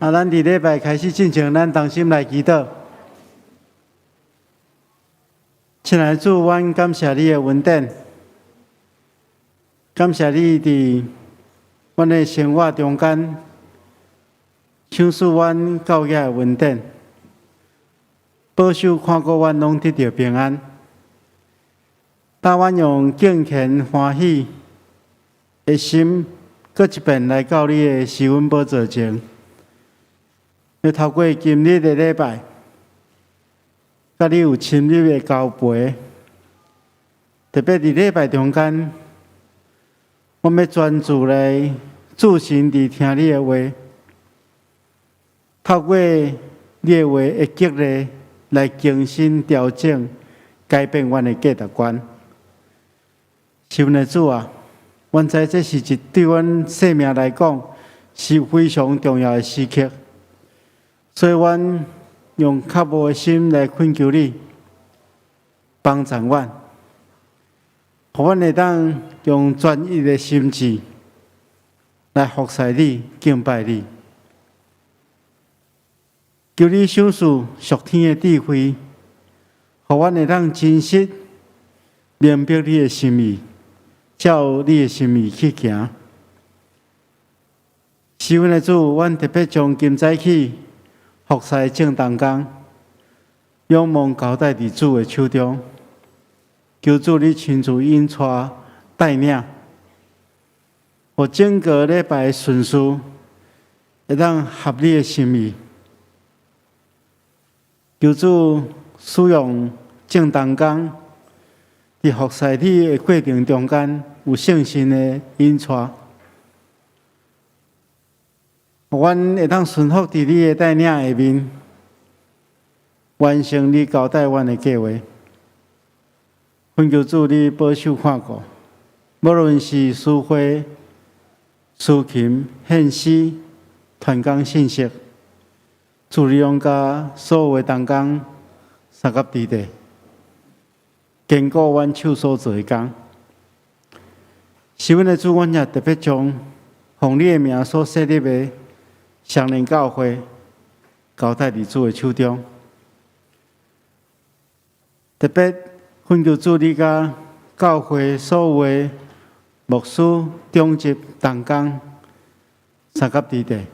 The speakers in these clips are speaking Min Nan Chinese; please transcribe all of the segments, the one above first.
啊，咱佇禮拜開始進前，咱同心來祈禱。親愛的主，阮感謝你的恩典，感謝你佇阮的生活中間，賞賜阮教養的恩典，保守看顧阮攏得著平安。帶阮用敬虔歡喜的心，閣一遍來到你的施恩寶座前。欲透過今日的禮拜，佮你有親密的交陪。特別佇禮拜中間，我欲專注來注神佇聽你的話，透過你的話的激勵來更新調整、改變阮的價值觀。是阮的主啊，阮知這是一對阮生命來講是非常重要的時刻，所以阮用渴慕的心來懇求你，幫助阮，予阮會當用專一的心志來服侍你、敬拜你。求你賞賜屬天的智慧，予阮會當真實明白你的心意，照你的心意去行。是阮的主，阮特別將今早起服侍眾同工，仰望交代佇主的手中，求主你親自引帶帶領，予整個禮拜的順序會當合你的心意。求主使用眾同工，佇服侍你的過程中間，有聖神的引帶，予阮會當順服佇你的帶領下面，完成你交代阮的計劃。懇求主你保守看顧，無論是司會、司琴、獻詩、傳講信息，主你攏佮所有的同工相佮佇咧，堅固阮手所做的工。是阮的主，阮也特別將奉你的名所設立的雙連教會交代佇主的手中。特別懇求主你佮教會所有的牧師、長執、同工相佮佇咧，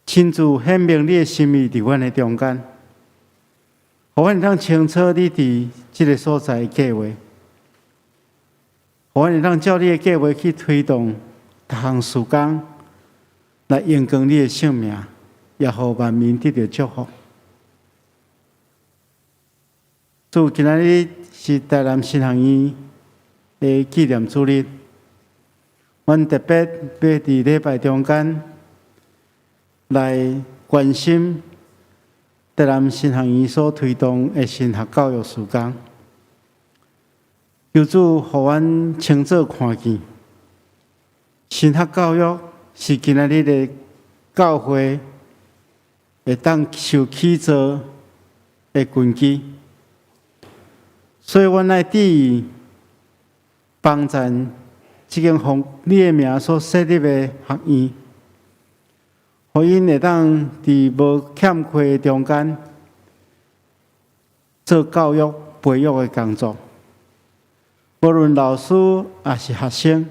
親自顯明你的心意佇阮的中間，予阮會當清楚你佇這个所在的計劃，予阮會當照你的計劃去推動逐項事工，來榮光你的聖名，也予萬民得著祝福。主，今仔日是台南神學院的紀念主日，阮特別欲佇禮拜中間來關心台南神學院所推動的神學教育事工。求主予阮清楚看見，神學教育是今仔日的教會會當受起造的根基，所以阮愛致意幫贊這間奉你的名所設立的學院，予𪜶會當佇無欠缺的中間做教育培育的工作。無論老師抑是學生，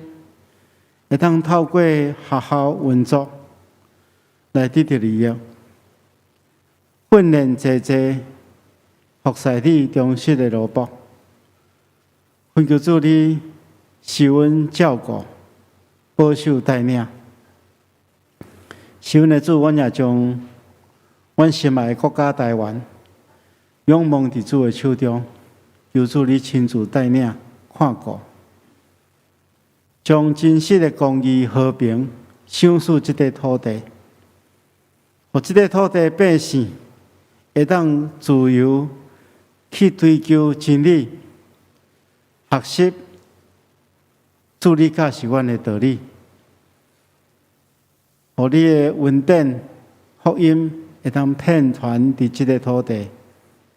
會當透過學校運作來得著利益，訓練濟濟服侍你忠實的奴僕。懇求主你施恩照顧、保守帶領。是阮的主，阮也將阮心愛的國家台灣仰望佇主的手中，求主你親自帶領、看顧，將真實的公義和平賞賜這塊土地，予這塊土地百姓會當自由去追求真理，學習主你教示阮的道理，予你的恩典福音會當遍傳佇這个土地，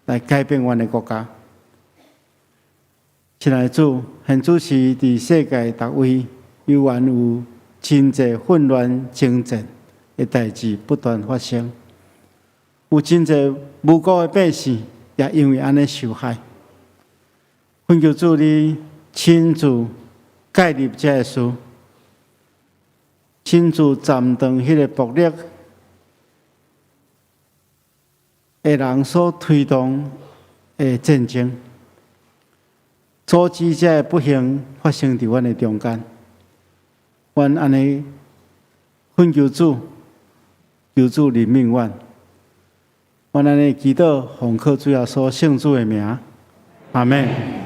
來改變阮的國家。親愛的主，現此時佇世界逐位猶原有真濟混亂、爭戰、的代誌不斷發生，有真濟無辜的百姓也因為按呢受害。懇求主你親自介入這个事，親自斬斷彼个暴力的人所推動的戰爭，阻止這个不幸發生佇阮的中間。阮按呢懇求主，求主憐憫阮。阮按呢祈禱，奉靠主耶穌聖子的名，阿們。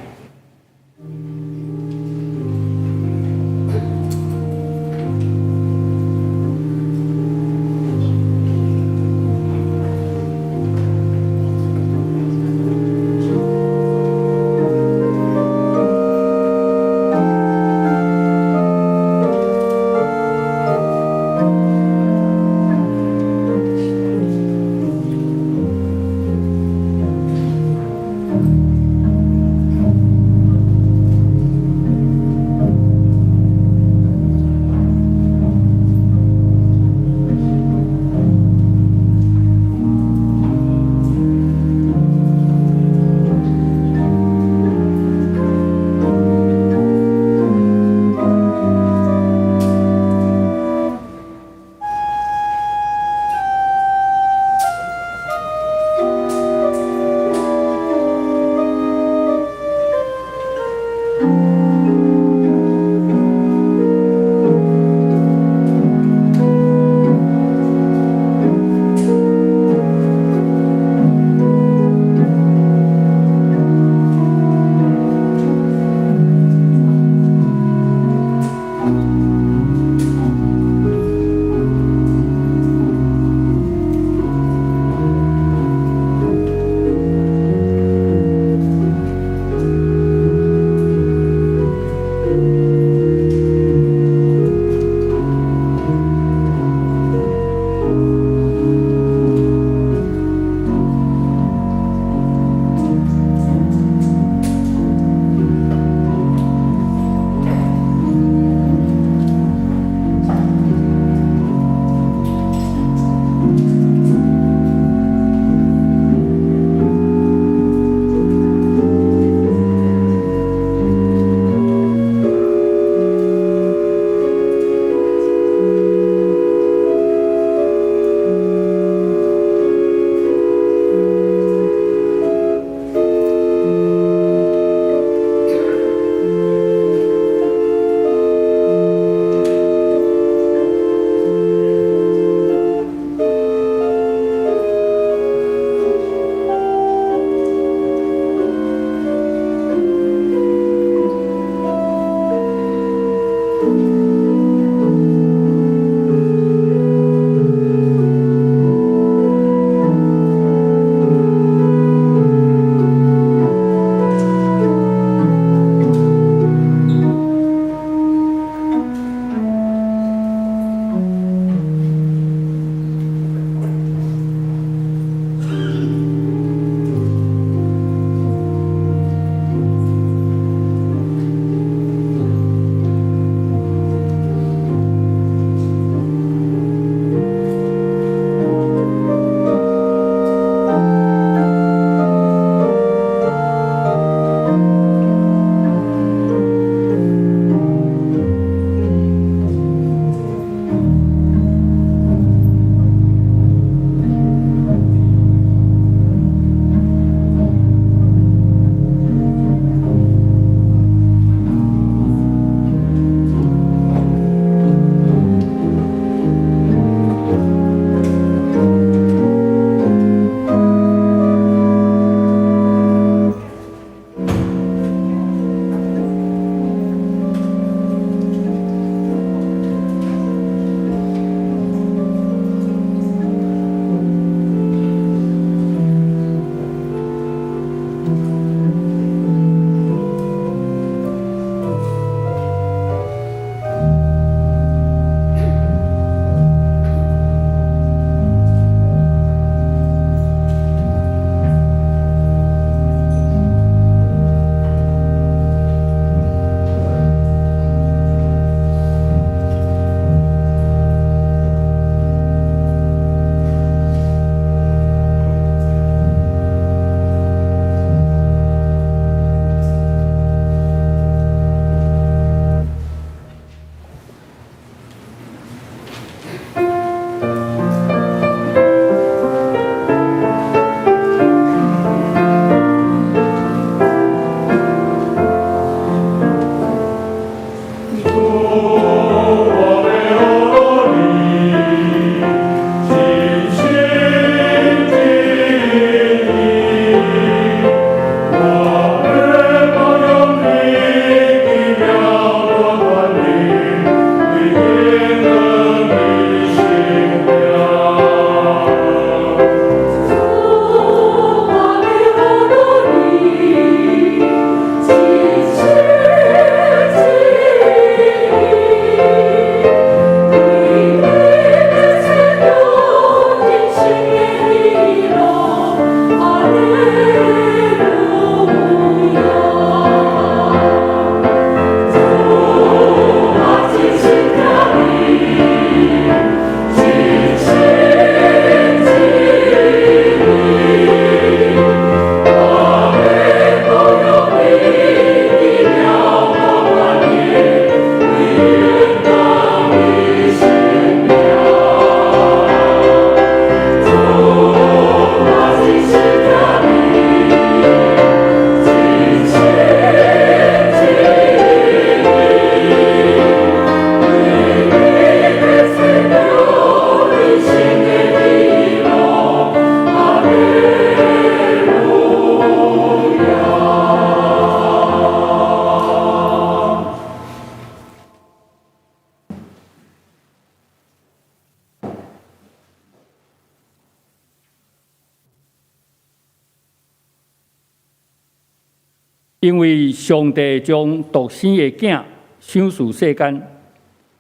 因為上帝將獨生的囝賞賜世間，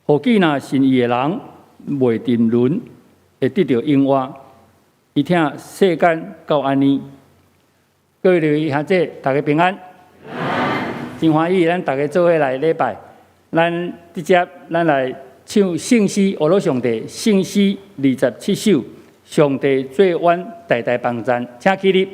予見若信伊的人袂沉淪，會得著永活。伊疼世間到按呢。各位兄弟，大家平安。真歡喜，咱逐家做伙來禮拜。咱直接咱來唱聖詩，阿羅上帝聖詩27首，上帝做阮大大幫贊，請起立。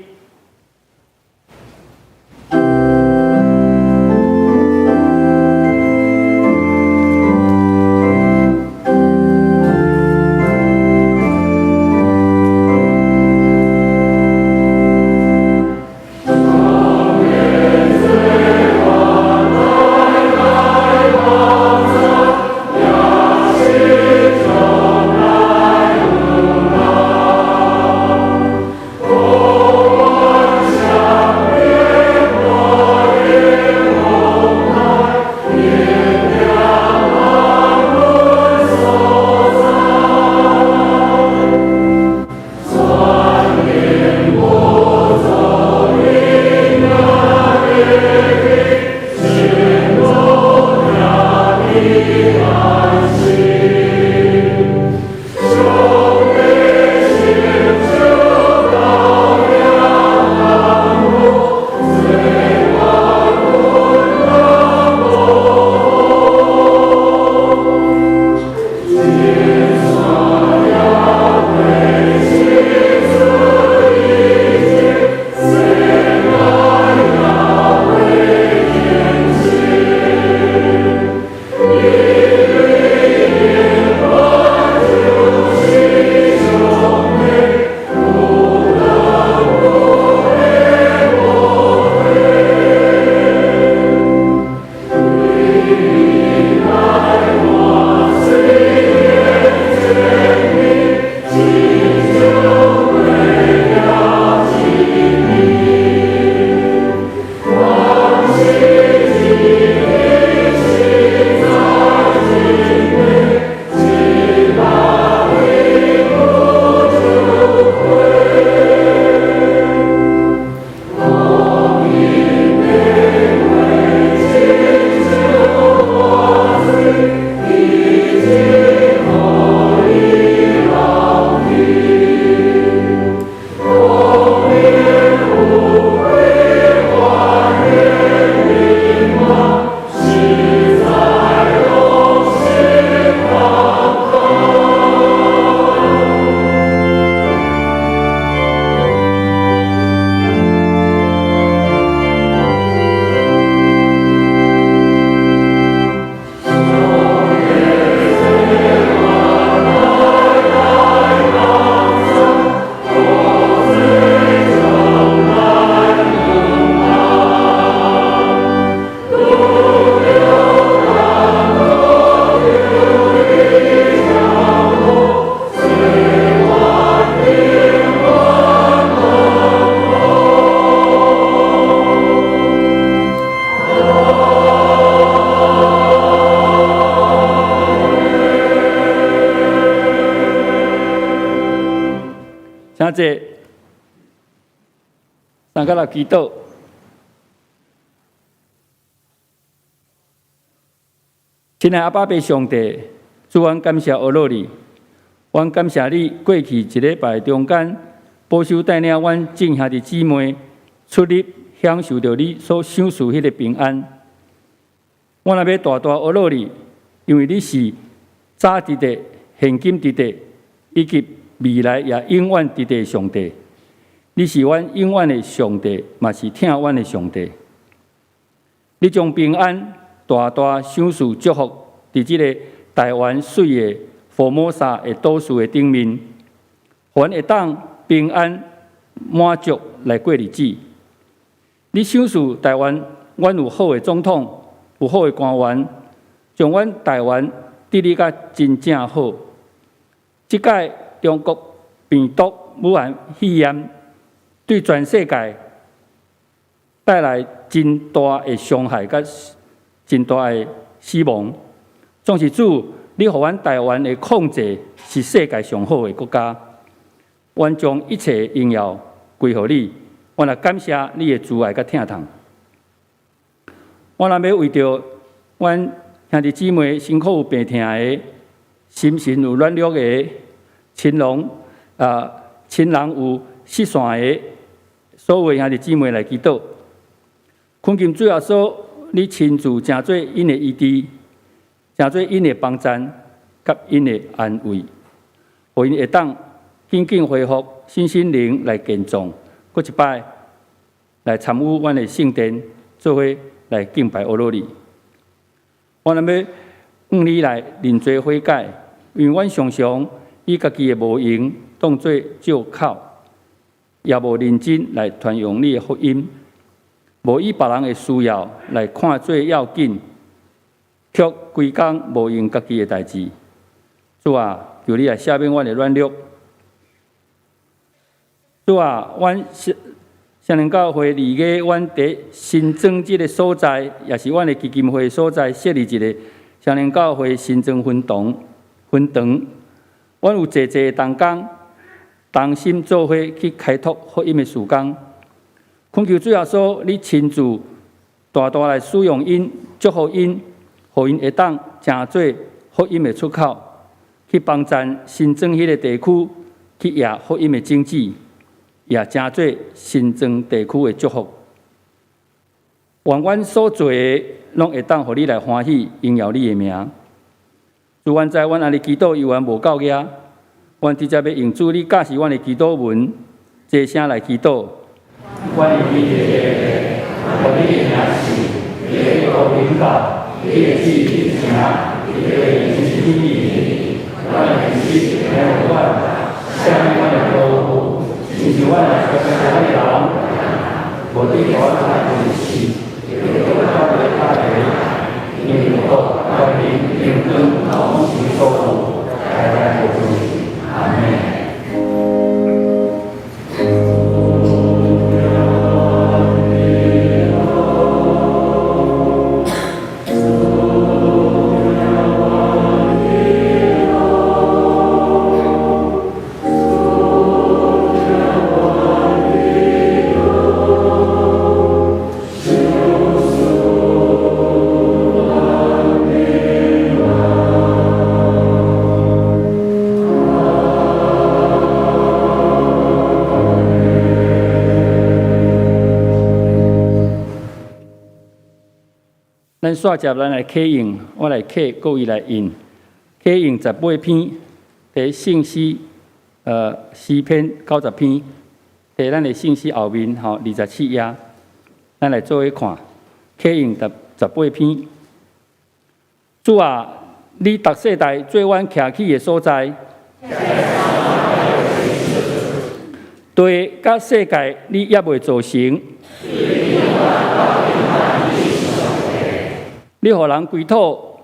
請坐，三個來祈禱。親愛阿爸父上帝，主，阮感謝阿羅你，阮感謝你過去一禮拜中間保守帶領阮眾兄弟姊妹出入，享受著你所賞賜彼個平安。阮若欲大大阿羅你，因為你是早佇的、現今佇的，以及未來也永遠佇的上帝。你是阮永遠的上帝，嘛是疼阮的上帝。你將平安大大賞賜祝福佇這个台灣媠的福摩薩的島嶼的頂面，予阮會當平安滿足來過日子。你賞賜台灣，阮有好的總統，有好的官員，將阮台灣治理甲真正好。這擺中國病毒武漢肺炎對全世界帶來真大的傷害，佮真大的死亡。總是主，你予阮台灣的控制是世界上好的國家。阮將一切榮耀歸予你，阮也感謝你的慈愛佮疼痛。我若欲為著阮兄弟姊妹身軀有病疼的，心神有軟弱的，親人有失散的，所有兄弟姊妹來祈禱。懇求主耶穌，你親自成做𪜶的醫治，成做𪜶的幫贊，佮𪜶的安慰，予𪜶會當緊緊恢復身心靈來健壯，閣一擺來參與阮的聖殿，做伙來敬拜阿羅你。我若欲向你來認罪悔改，因為阮常常以家己的無閒當做藉口，也無認真來傳揚你的福音，無以別人的需要來看做要緊，卻規工無閒家己的代誌。主啊，求你來赦免阮的軟弱。主啊，阮聖靈教會離個阮佇新莊這个所在，也是阮的基金會所在，設立一个聖靈教會新莊分堂分堂。阮有濟濟同工，同心做伙去開拓福音的事工。懇求主耶穌，你親自大大來使用𪜶，祝福𪜶，予𪜶會當成做福音的出口，去幫贊新莊彼个地區，去掖福音的種子，也成做新莊地區的祝福。願阮所做的，攏會當予你來歡喜，榮耀你的名。主，阮知阮按呢祈禱猶原無夠額，阮直接欲用主你教示阮的祈禱文，齊聲來祈禱。阮的天父，願你的名聖，你的國臨到，你的旨意成，佇地親像佇天。阮的飲食提予阮，赦免阮的過誤，親像阮也赦免阮的人，無准予阮落試，脫離惡的，因為國、權柄、榮光，攏是你所有，代代無盡。阿們。咱煞接咱來啟用，我來啟，各位來印。啟用18篇，佇聖詩，詩篇90篇，佇咱的聖詩後面吼24頁，咱來做伙看。啟用18篇。主啊，你逐世代做阮徛起的所在，地佮世界你猶未造成。你予人歸土，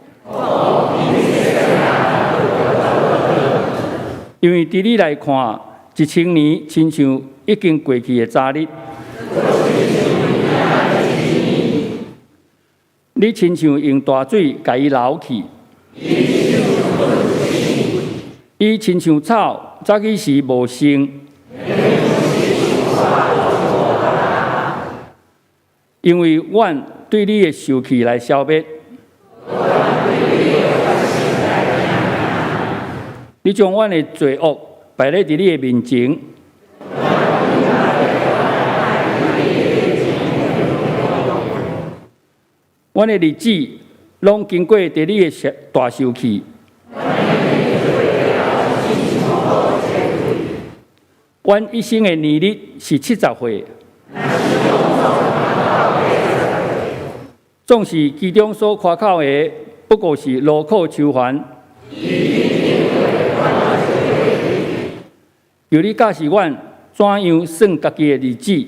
因為佇你來看，1000年親像已經過去的昨日。你親像用大水共伊撈去，伊親像草，早起時無生。因為阮對你的受氣來消滅，你將阮的罪惡擺佇你的面前，阮的日子攏經過佇你的大受氣，阮一生的年日是70歲。總是其中所誇口的，不過是勞苦愁煩。求你教示阮怎樣算家己的日子。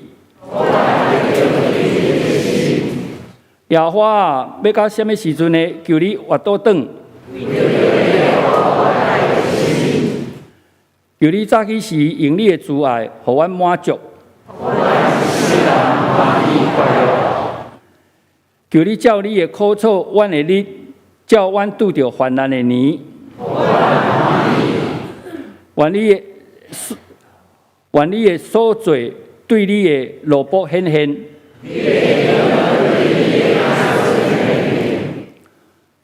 耶和華啊，欲到啥物時陣呢？求你越倒轉。求你早起時用你的慈愛，予阮滿足。求你照你的苦楚，阮的日，照阮拄著患難的年。願你的所做對你的奴僕顯現。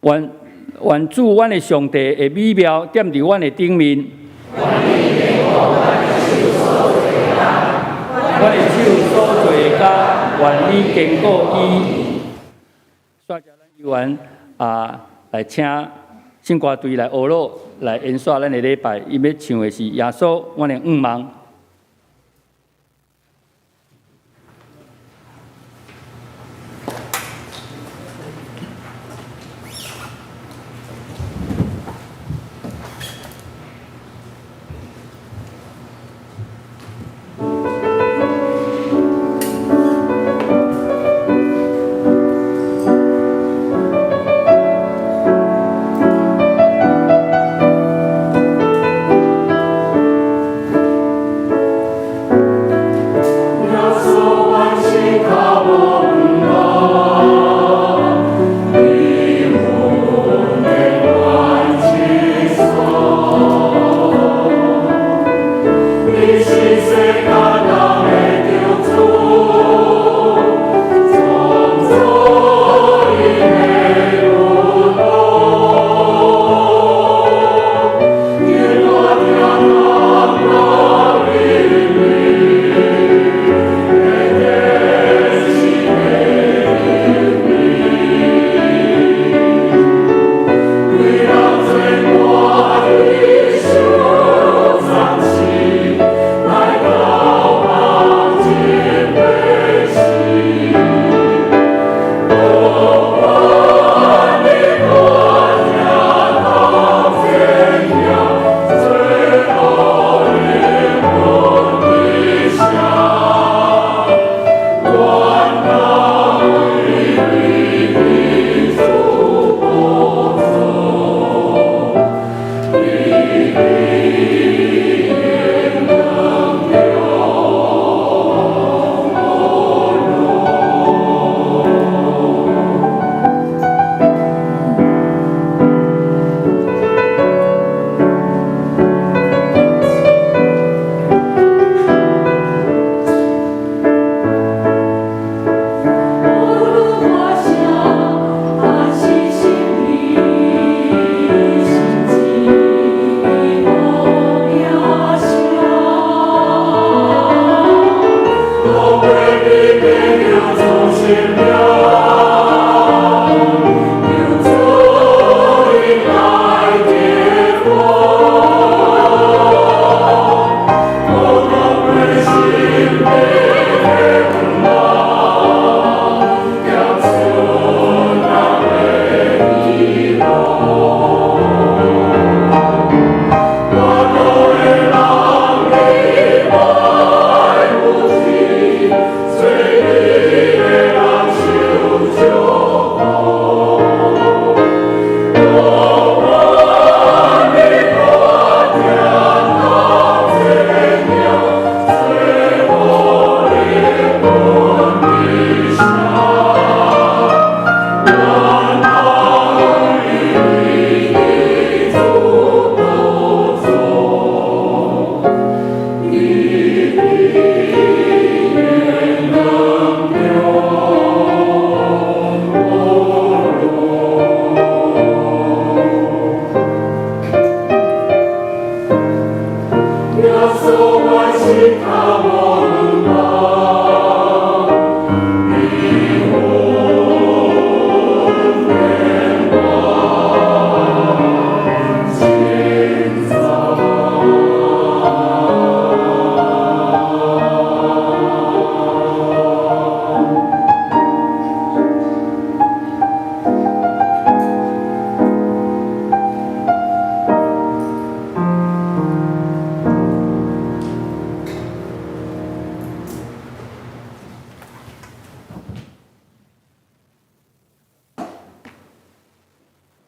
願願主阮的上帝的美妙踮佇阮的頂面。阮的手所做的工，願你堅固伊。煞接咱猶原啊，來請聖歌隊來學樂來演煞咱的禮拜，𪜶欲唱的是耶穌，阮的向望。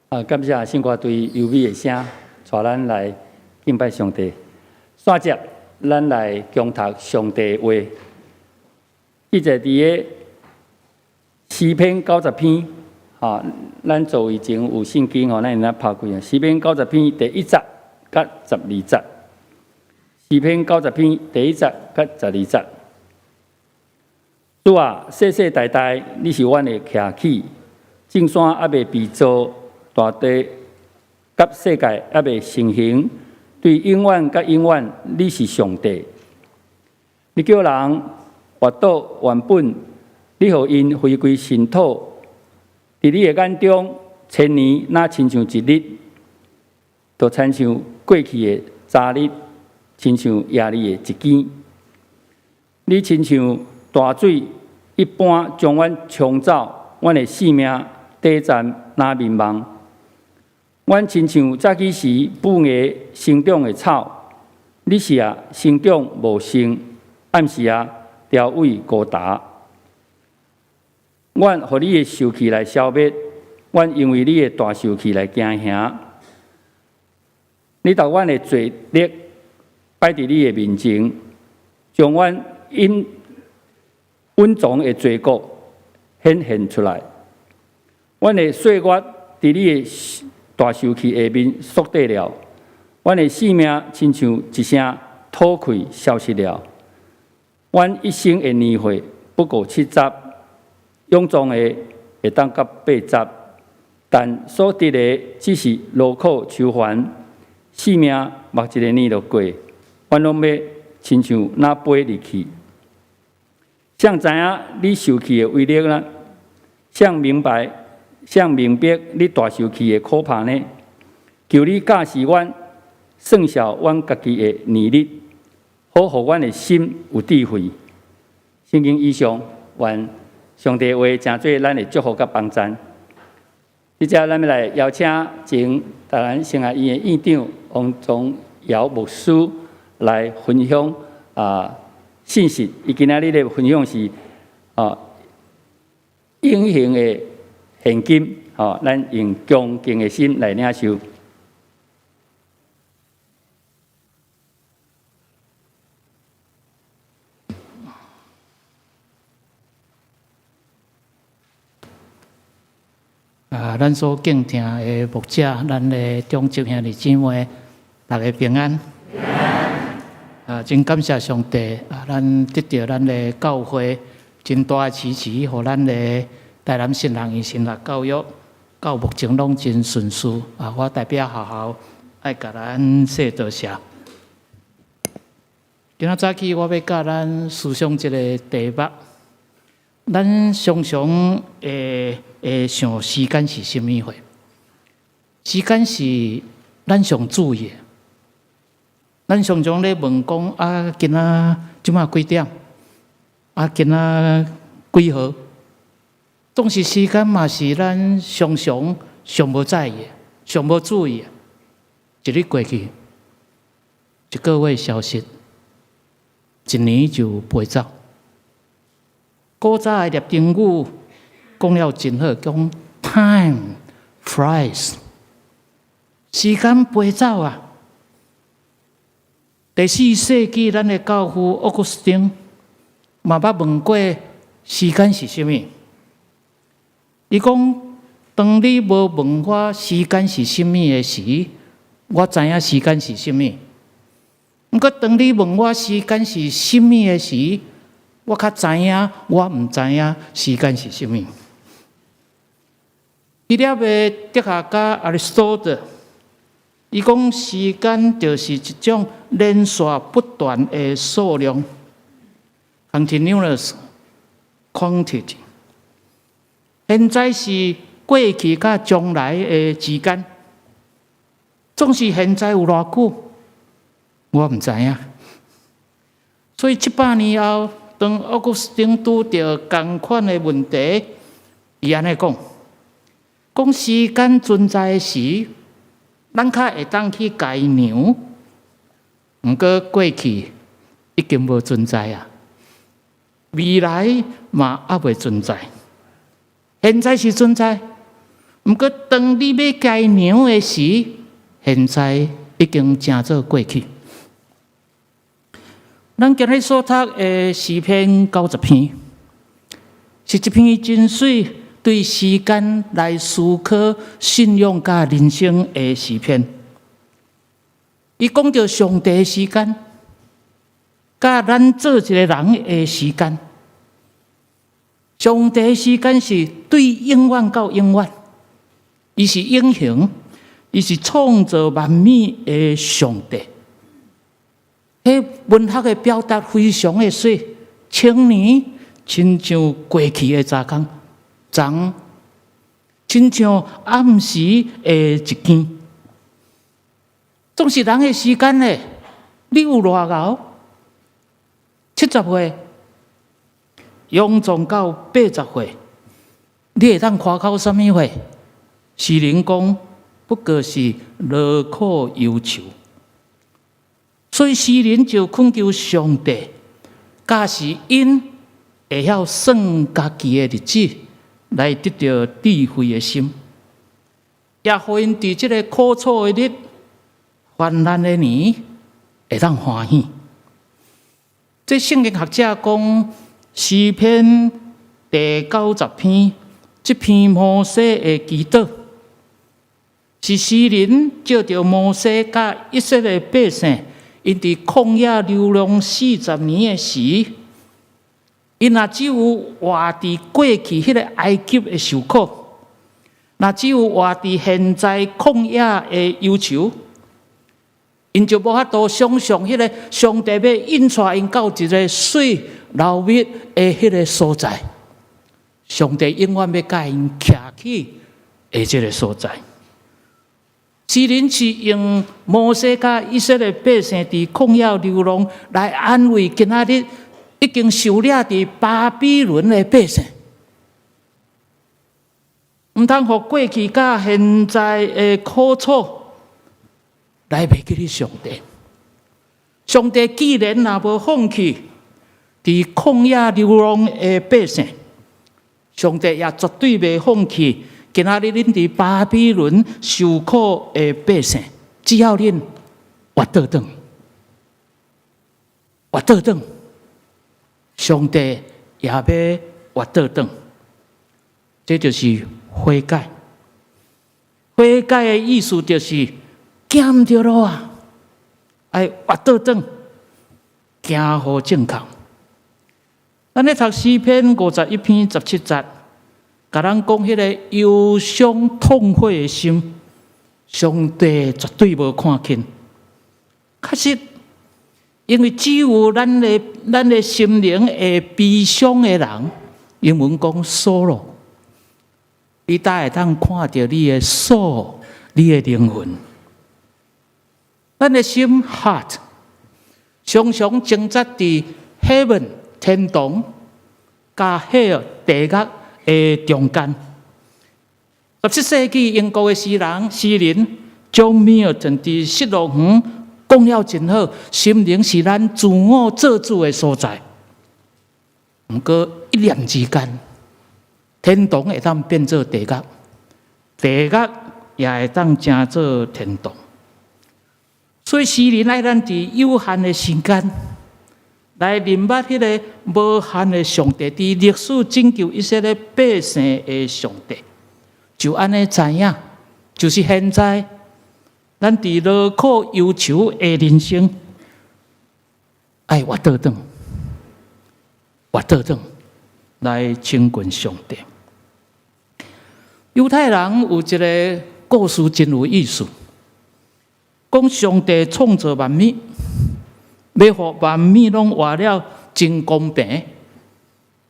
啊，感謝聖歌隊優美的聲，帶咱來敬拜上帝。煞接，咱來恭讀上帝話。記載佇个詩篇九十篇，吼，咱座位前有聖經吼，咱會當拍開啊。詩篇九十篇第一節佮十二節。詩篇九十篇第一節佮十二節。主啊，世世代代，你是阮的徛起，眾山猶未被造。大地佮世界猶未成形，對永遠佮永遠，你是上帝。你叫人活倒原本，你予𪜶回歸塵土。佇你的眼中，千年若親像一日，就親像過去的昨日，親像夜裡的一更。你親像大水一般將阮沖走，阮的性命短暫若眠夢。阮親像早起時嫩芽生長的草，日時啊生長茂盛，暗時啊凋萎枯焦。阮予你的受氣來消滅，阮因為你的大受氣來驚嚇。你逐阮的罪孽擺佇你的面前，將阮隱隱藏的罪過顯現出來。阮的歲月佇你的大受氣下面縮短了，阮的性命親像一聲吐氣消失了。阮一生的年歲不過70。勇壯的會當到80，但所得的只是勞苦愁煩，性命目一个眼就過，阮攏欲親像若飛入去。誰知影你受氣的威力呢？誰明白？誰明白你大受氣的可怕呢？求你教示阮，算數阮家己的年日，好予阮的心有智慧。聖經以上，願上帝話成做咱的祝福佮幫贊。這遮咱欲來邀請前台南聖愛醫院的院長王宗堯牧師來分享信息。伊今仔日的分享是永恆的現金，吼，咱用恭敬的心來領受。啊，咱所敬聽的牧者，咱的長執兄弟姊妹，大家平安。啊，真感謝上帝啊，咱得著咱的教會真大的支持，予咱的台南神學院神學教育到目前攏真順遂。啊，我代表學校愛共咱說多謝。今仔早起我欲佮咱思想一个題目。咱常常會會想時間是啥物貨？時間是咱上注意的。咱常常咧問講啊，今仔這馬幾點？啊，今仔幾號？總是時間嘛是咱常常上無在意的、上無注意的。一日過去，一個月消失，一年就飛走。古早的拉丁語講了真好，講 time flies，時間飛走啊！第四世紀，咱的教父奧古斯丁嘛捌問過時間是啥物？伊講：當你無問我時間是啥物的時，我知影時間是啥物。毋過當你問我時間是啥物的時，我較知影，我毋知影時間是啥物。希臘的哲學家亞里士多德，伊講時間就是一種連續不斷的數量（continuous quantity）。現在是過去佮將來的之間，總是現在有偌久，我毋知影。所以700年後，當奧古斯丁拄著仝款的問題，伊按呢講：講時間存在時，咱較會當去共伊量；毋過過去已經無存在啊，未來嘛猶未存在。現在是存在，毋過當你欲共伊量的時，現在已經成做過去。咱今日所讀的詩篇90篇，是一篇真媠對時間來思考信仰佮人生的詩篇。伊講著上帝的時間，佮咱做一個人的時間。上帝的時間是對永遠到永遠，伊是永恆，伊是創造萬物的上帝。彼文學的表達非常的媠，青年親像過去的早工，昨親像暗時的一更，總是人的時間咧。你有偌𠢕？70歲，勇壯到80歲，你會當誇口啥物話？詩人講，不過是勞苦憂愁。所以詩人就懇求上帝，假使𪜶會曉算家己的日子，來得著智慧的心，也予𪜶佇這个苦楚的日、患難的年，會當歡喜。這聖經學者講，詩篇第90篇，這篇摩西的祈禱，是詩人借著摩西佮以色列百姓，𪜶佇曠野流浪40年的時，𪜶若只有活佇過去彼个埃及的受苦，若只有活佇現在曠野的憂愁，𪜶就無法度想象彼个上帝欲引帶𪜶到一个水流蜜的彼个所在，上帝永遠欲共𪜶徛起的這个所在。詩人是用摩西佮以色列百姓佇曠野流浪來安慰今仔日已經受掠佇巴比倫的百姓，毋通予過去佮現在的苦楚來袂記得上帝。上帝既然若無放棄佇曠野流浪的百姓，上帝也絕對袂放棄今仔日恁佇巴比倫受苦的百姓。只要恁活倒轉，活倒轉，上帝也欲活倒轉。這就是悔改。悔改的意思就是行毋著路啊，愛活倒轉，行予正確。咱咧讀詩篇51篇17節，共咱講彼个憂傷痛悔的心，上帝絕對無看輕。確實，因為只有咱的心靈會悲傷的人，英文講 sorrow，你才會當看著你的 soul，你的靈魂。咱的心 heart 常常掙扎佇 heaven 天堂佮 hell 地獄的中間。17世紀英國的詩人 John Milton 佇失樂園講了真好，心靈是咱自我做主的所在。毋過一念之間，天堂會當變做地獄，地獄也會當成做天堂。所以詩人愛咱佇有限的時間來認捌彼个無限的上帝，佇歷史拯救以色列百姓的上帝，就按呢知影，就是現在咱佇勞苦憂愁的人生，愛活倒轉，活倒轉來親近上帝。猶太人有一个故事真有意思，講上帝創造萬物，欲予萬物攏活了真公平，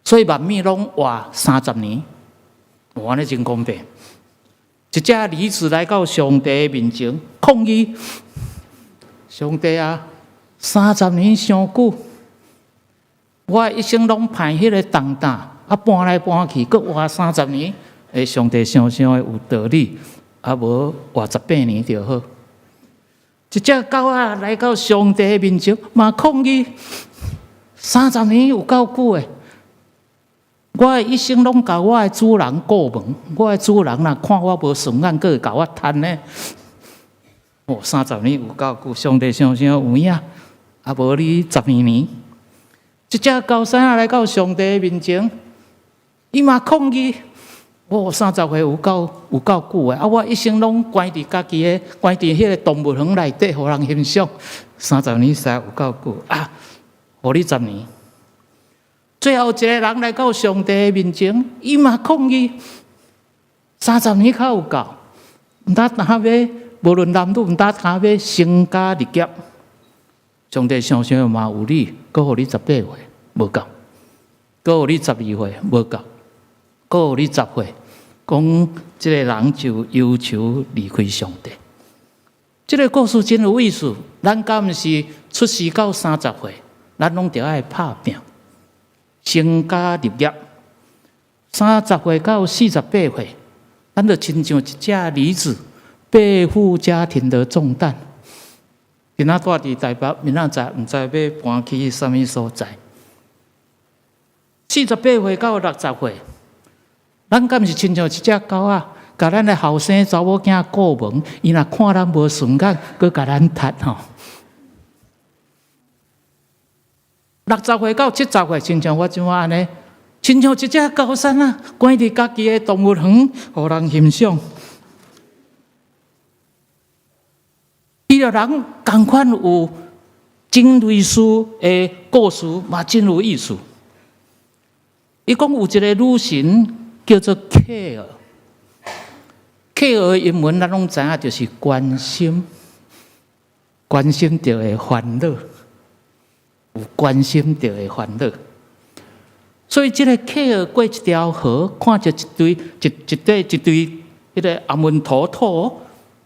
所以萬物攏活30年，哇，按呢真公平。一隻驢子來到上帝面前抗議：上帝啊，三十年傷久，我一生攏攀彼个重擔，啊搬來搬去，閣活三十年。欸，上帝想想的有道理，啊無活18年就好。一隻狗仔來到上帝面前，嘛抗議：三十年有夠久的，我的一生攏共我的主人顧問，我的主人若看我無順眼，閣會共我趁呢。哦，三十年有夠久，上帝想想有影，啊無你12年。一隻猴生仔來到上帝面前，伊嘛抗議。哦，30歲有夠久的，啊！我一生攏關佇家己的，關佇彼个動物園內底，予人欣賞。三十年實在有夠久啊！予你十年。最後一个人來到上帝面前，伊嘛抗議。三十年較有夠。毋但若欲，無論男女，毋但若欲成家立業。上帝想想嘛有理，閣予你十八歲，無夠；閣予你12歲，無夠；閣予你10歲，講這个人就憂愁離開上帝。這个故事真有意思。咱敢毋是出世到30歲，咱攏著愛拍拚，成家立業。30歲到48歲，咱就親像一隻梨子，背負家庭的重擔。今仔住佇台北，明仔載毋知欲搬去啥物所在。48歲到60歲，咱敢毋是親像一隻狗仔，共咱的後生查某囝顧門，伊若看咱無順眼，閣共咱踢吼。60歲到70歲，親像我這馬按呢，親像一隻高山啊，關佇家己的動物園，予人欣賞。伊個人仝款有真類似的故事，嘛真有意思。伊講有一个女神叫做 care，care 英文咱攏知影，就是關心，關心就會煩惱，有關心就會煩惱。所以這个 care 過一條河，看著一堆一一堆一堆彼个阿門陀土。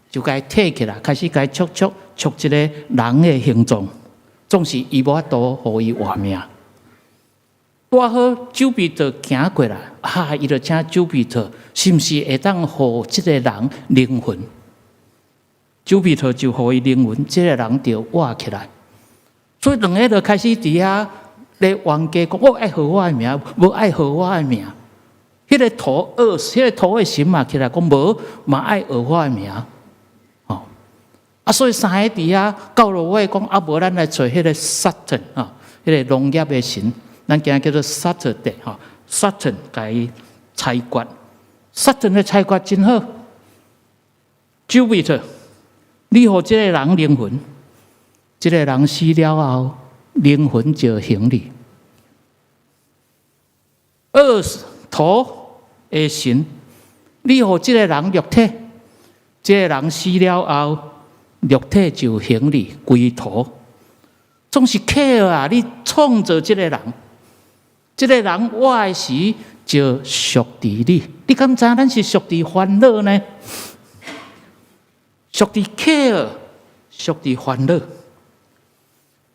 就共伊提起來，開始共伊戳戳戳一个人的形狀，總是伊無法度予伊活命。拄好丘比特行過來，啊，伊就請丘比特，是毋是會當予這个人靈魂？丘比特就予伊靈魂，這个人就活起來。所以兩个就開始佇遐咧冤家講：我愛號我的名，無愛號我的名。彼个土 Earth，彼个土的神嘛起來講無，嘛愛號我的名。啊，所以三个佇遐到落尾講，啊，無咱來揣彼个 Saturn 啊，彼个農業的神，咱今叫做 Saturday 吼，Saturn 共伊裁決，Saturn 的裁決真好。Jupiter，你予這个人靈魂，這个人死了後，靈魂就還你。Earth 土的神，你予這个人肉體，這个人死了後，肉體就還你歸土。總是 care 啊！你創造這个人，這个人活的時就屬佇你。你敢知影咱是屬佇煩惱呢？屬佇 care，屬佇煩惱。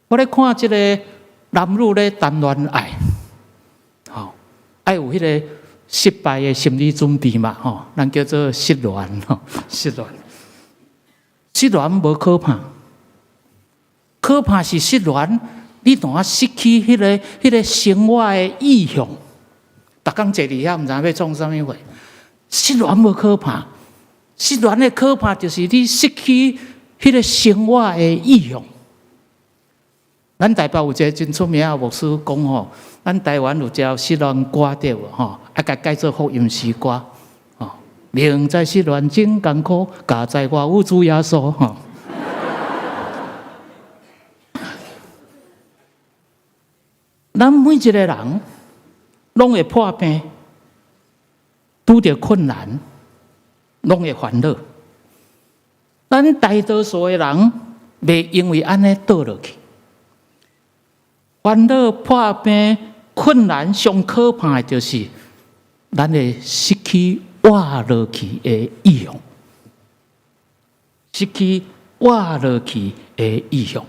我咧看這个男女咧談戀愛，吼，愛有彼个失敗的心理準備嘛，吼，咱叫做失戀，吼，失戀。失戀無可怕，可怕是失戀，你當下失去彼个生活的意向。逐工坐佇遐，毋知影欲創啥物貨。失戀無可怕，失戀的可怕就是你失去彼个生活的意向。咱台北有一个真出名的牧師講吼，咱台灣有一條失戀歌對無吼，啊，共改做福音詩歌，吼，明知失戀真艱苦，佳哉我有主耶穌吼。咱每一个人攏會破病，拄著困難，攏會煩惱。咱大多數的人袂因為按呢倒落去。煩惱、破病、困難，上可怕的就是咱會失去活落去的意向，失去活落去的意向。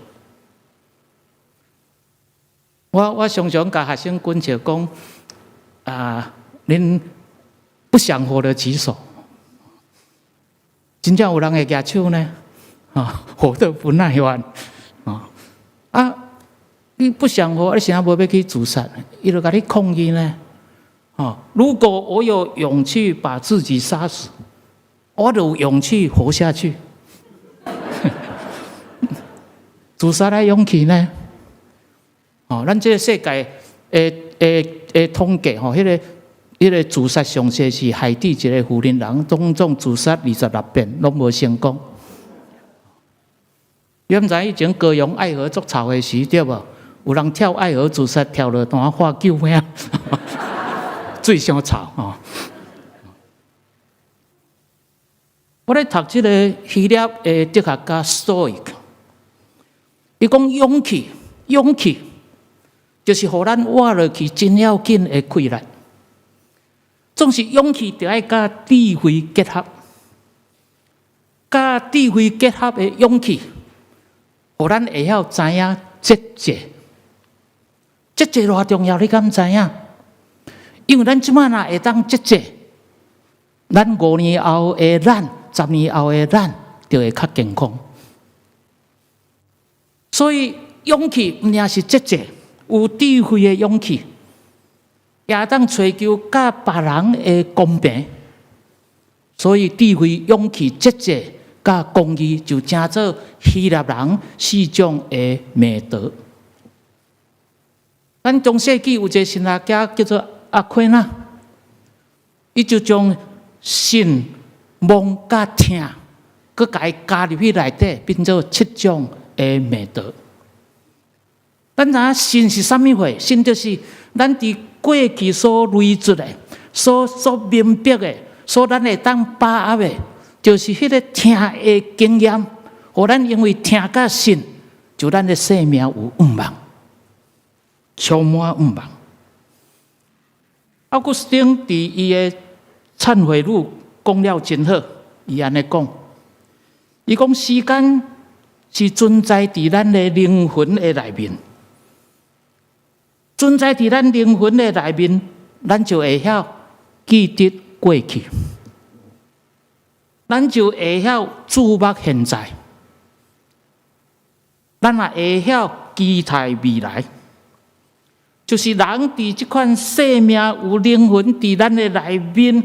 我常常共學生講笑講，啊，恁不想活的舉手，真正有人會舉手呢？啊，活得不耐煩，啊啊！你不想活，你啥無欲去自殺？伊就共你抗議呢？哦，如果我有勇氣把自己殺死，我就有勇氣活下去。自殺的勇氣呢？哦，咱這个世界的的的統計吼，彼个自殺上濟是海地一个婦人人，總總自殺26遍，攏無成功。你毋知以前高雄愛河足臭的時，對無？有人跳愛河自殺，跳落單喊救命，水傷臭吼。我咧讀這个希臘的哲學家 Stoic，伊講勇氣，勇氣就是予咱活落去真要緊的氣力。總是勇氣著愛佮智慧結合，佮智慧結合的勇氣，予咱會曉知影節制。節制偌重要，你敢知影？因為咱這擺若會當節制，咱5年後的咱，10年後的咱，就會較健康。所以勇氣毋但是節制，有智慧的勇氣，也當追求佮別人的公平。所以智慧、勇氣、節制佮公義，就成做希臘人四種的美德。咱中世紀有一個神學家叫做阿奎那，伊就將信、望、佮聽，閣共伊加入去內底，變做七種的美德。咱知影信是啥物貨？信就是咱佇過去所累積的、所明白的、所咱會當把握的，就是彼个聽的經驗，予咱因為聽佮信，就咱的生命有盼望，充滿盼望。奧古斯丁佇伊的懺悔錄講了真好，伊按呢講，伊講時間是存在佇咱的靈魂的內面，存在佇咱靈魂的內面，咱就會曉記得過去，咱就會曉注目現在，咱也會曉期待未來。就是人佇這款生命有靈魂佇咱的內面，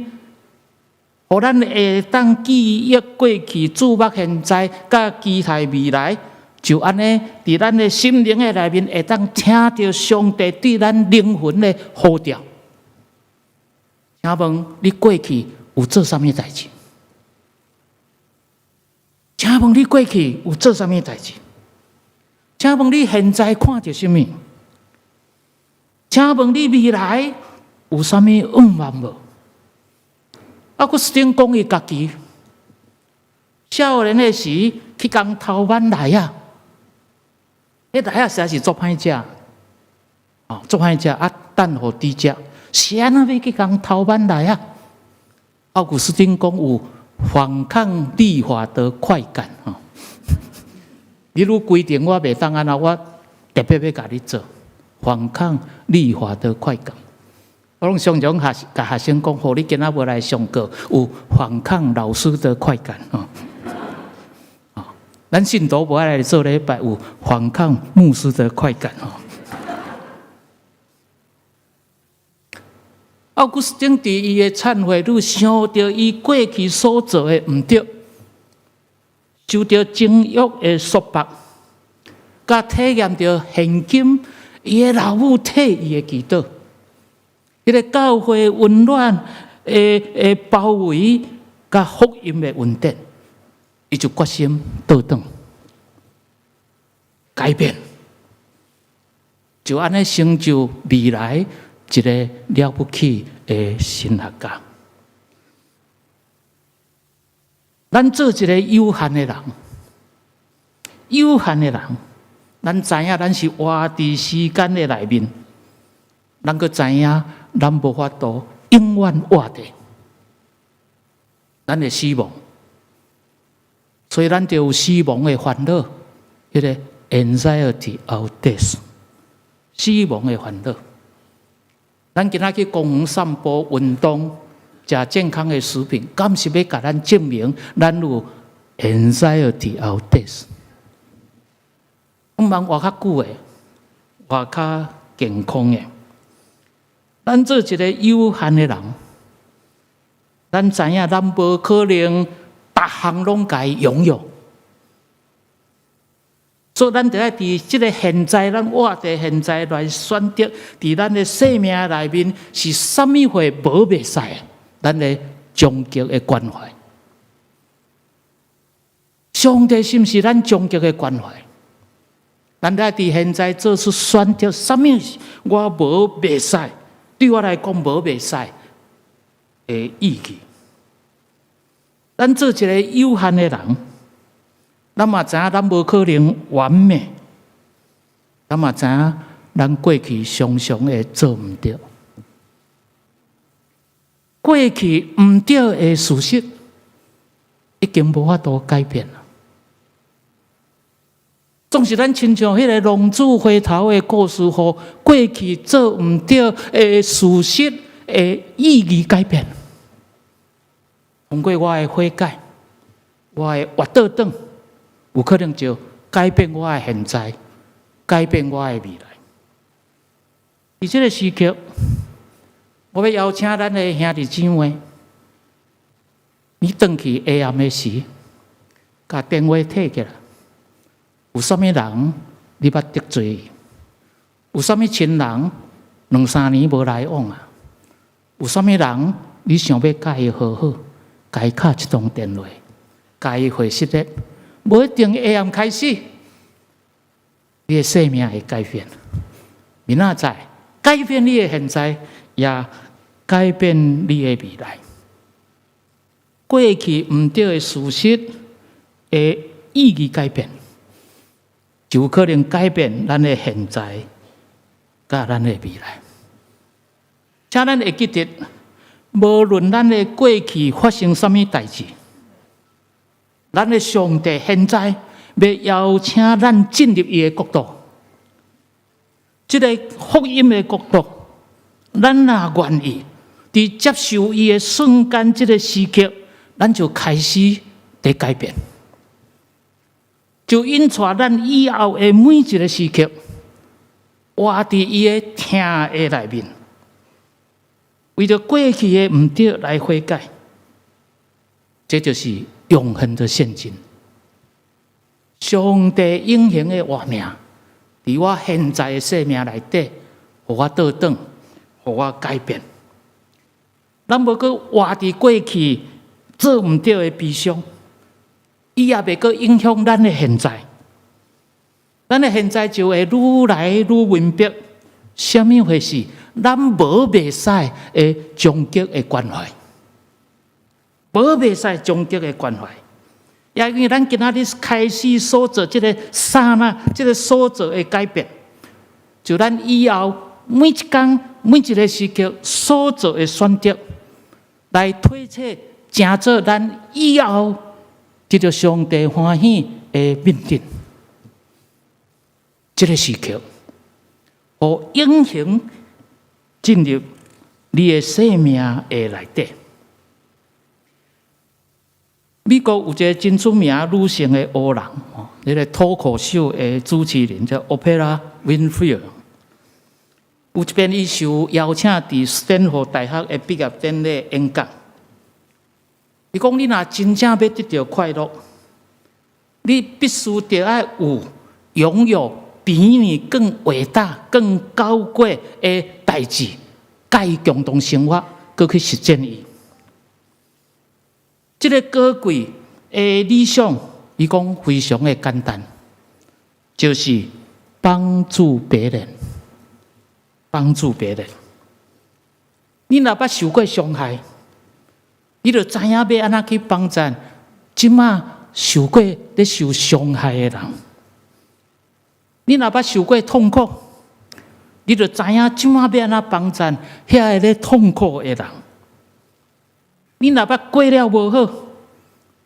予咱會當記憶過去、注目現在、佮期待未來，就按呢佇咱的心靈的內面，會當聽著上帝對咱靈魂的呼召。請問你過去有做啥物代誌？請問你過去有做啥物代誌？請問你現在看著啥物？請問你未來有啥物願望無？奧古斯丁講伊家己，少年的時去共偷挽梨仔，彼梨仔實在是足歹食，哦，足歹食啊！等予豬食，是按怎欲去共偷挽梨仔？奧古斯丁講有反抗立法的快感，吼！你愈規定我袂當按怎，我特別欲共你做。反抗立法的快感，我攏常常共學生講，予你今仔無來上課，有反抗老師的快感。吼！咱信徒無愛來做禮拜，有反抗牧師的快感。吼！奧古斯丁佇伊的懺悔錄想著伊過去所做的毋對，受著情欲的束縛，佮體驗著現今伊的老母替伊的祈禱，彼个教會溫暖的包圍，佮福音的恩典，伊就決心倒轉改變，就按呢成就未來一个了不起的神學家。咱做一个有限的人，有限的人。咱知影，咱是活佇時間的內面，咱閣知影，咱無法度永遠活著，咱會死亡，所以咱就有死亡的煩惱，彼个 anxiety of death，死亡的煩惱。咱今仔去公園散步、運動、食健康的食品，敢是欲共咱證明咱有 anxiety of death？毋茫活較久的，活較健康的。咱做一个有限的人，咱知影咱無可能逐項攏共伊擁有，所以咱著愛佇這个現在，咱活佇現在來選擇，佇咱的生命內面是啥物貨無袂使，咱的終極的關懷。上帝是毋是咱終極的關懷？咱愛佇現在做出選擇，啥物我無袂使，對我來講無袂使的意義。咱做一个有限的人，咱嘛知影咱無可能完美，咱嘛知影咱過去常常會做毋著，過去毋著的事實已經無法度改變啦。總是咱親像彼个浪子回頭的故事，予過去做毋著的事實的意義改變。通過我的悔改，我的活倒轉，有可能就改變我的現在，改變我的未來。佇這个時刻，我欲邀請咱的兄弟姊妹，你轉去下暗的時，共電話提起來。有啥物人你捌得罪伊？有啥物親人兩三年無來往啊？有啥物人你想欲共伊和好？共伊敲一通電話，共伊回息咧，無一定下暗開始，你的生命會改變。明仔載改變你的現在，也改變你的未來。過去毋著的事實的意義改變，就有可能改變咱的現在，佮咱的未來。請咱會記得，無論咱的過去發生啥物代誌，咱的上帝現在欲邀請咱進入伊的國度，這个福音的國度，咱若願意，佇接受伊的瞬間，這个時刻，咱就開始佇改變，就引帶咱以後的每一个時刻，活佇伊的疼的內面，為著過去的毋著來悔改，這就是永恆的現今。上帝永恆的活命，佇我現在的生命內底，予我倒轉，予我改變。咱無閣活佇過去做毋著的悲傷，伊也袂閣影響咱的現在。咱的現在就會愈來愈明白，啥物回事？咱無袂使的終極的關懷，無袂使終極的關懷。也因為咱今仔日開始所做這个剎那，這个所做的改變，就咱以後每一工每一个時刻所做的選擇，來推測成做咱以後得著上帝歡喜的命定。這个時刻，予永恆進入你的生命的內底。美國有一个真出名女性的烏人，吼，彼个脫口秀的主持人叫 Oprah Winfrey。有一遍，伊受邀請佇斯坦福大學的畢業典禮演講。伊講：你若真正欲得著快樂，你必須著愛有擁有比你更偉大、更高貴的代誌，佮伊共同生活，閣去實踐伊。這个高貴的理想，伊講非常的簡單，就是幫助別人，幫助別人。你若捌受過傷害，你就知影欲按怎去幫助這馬受過咧受傷害的人。你若捌受過痛苦，你就知影這馬欲按怎幫助遐个咧痛苦的人。你若捌過了無好，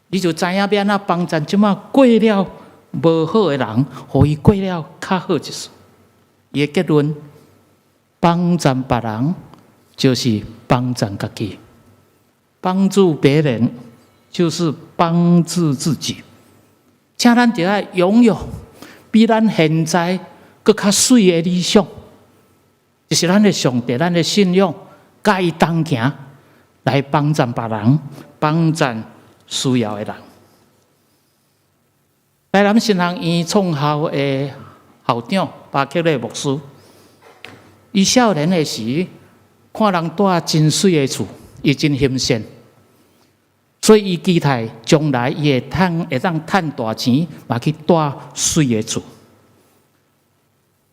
你就知影欲按怎幫助這馬過了無好的人，予伊過了較好一絲。伊的結論，幫助別人就是幫助家己，幫助別人就是幫助自己。請咱著愛擁有比咱現在閣較媠的理想，就是咱的上帝，咱的信仰，佮伊同行，來幫助別人，幫助需要的人。台南神學院創校的校長巴克禮牧師，伊少年的時，看人蹛真媠的厝，伊真欣羨，所以伊期待將來伊會當趁大錢，嘛去蹛媠的厝。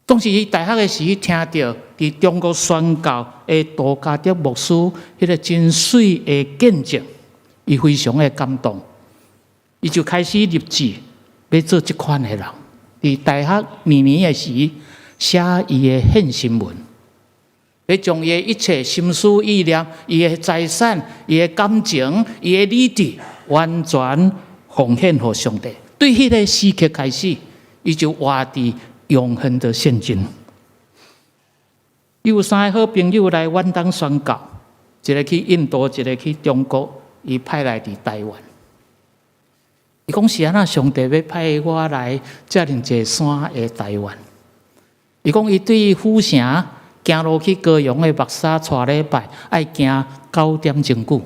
當時伊大學的時，聽著佇中國宣教的杜嘉德牧師彼个真媠的見證，伊非常的感動，伊就開始立志欲做這款的人。佇大學二年的時，寫伊的獻身文，欲將伊的一切心思意念、伊的財產、伊的感情、伊的理智，完全奉獻予上帝。對彼个時刻開始，伊就活佇永恆的現今。伊有三个好朋友來遠東宣教，一个去印度，一个去中國，伊派來佇台灣。伊講是按怎上帝欲派我來遮爾濟山的台灣？伊講伊對府城行路去高雄的木柵帶禮拜，愛行9點鐘久。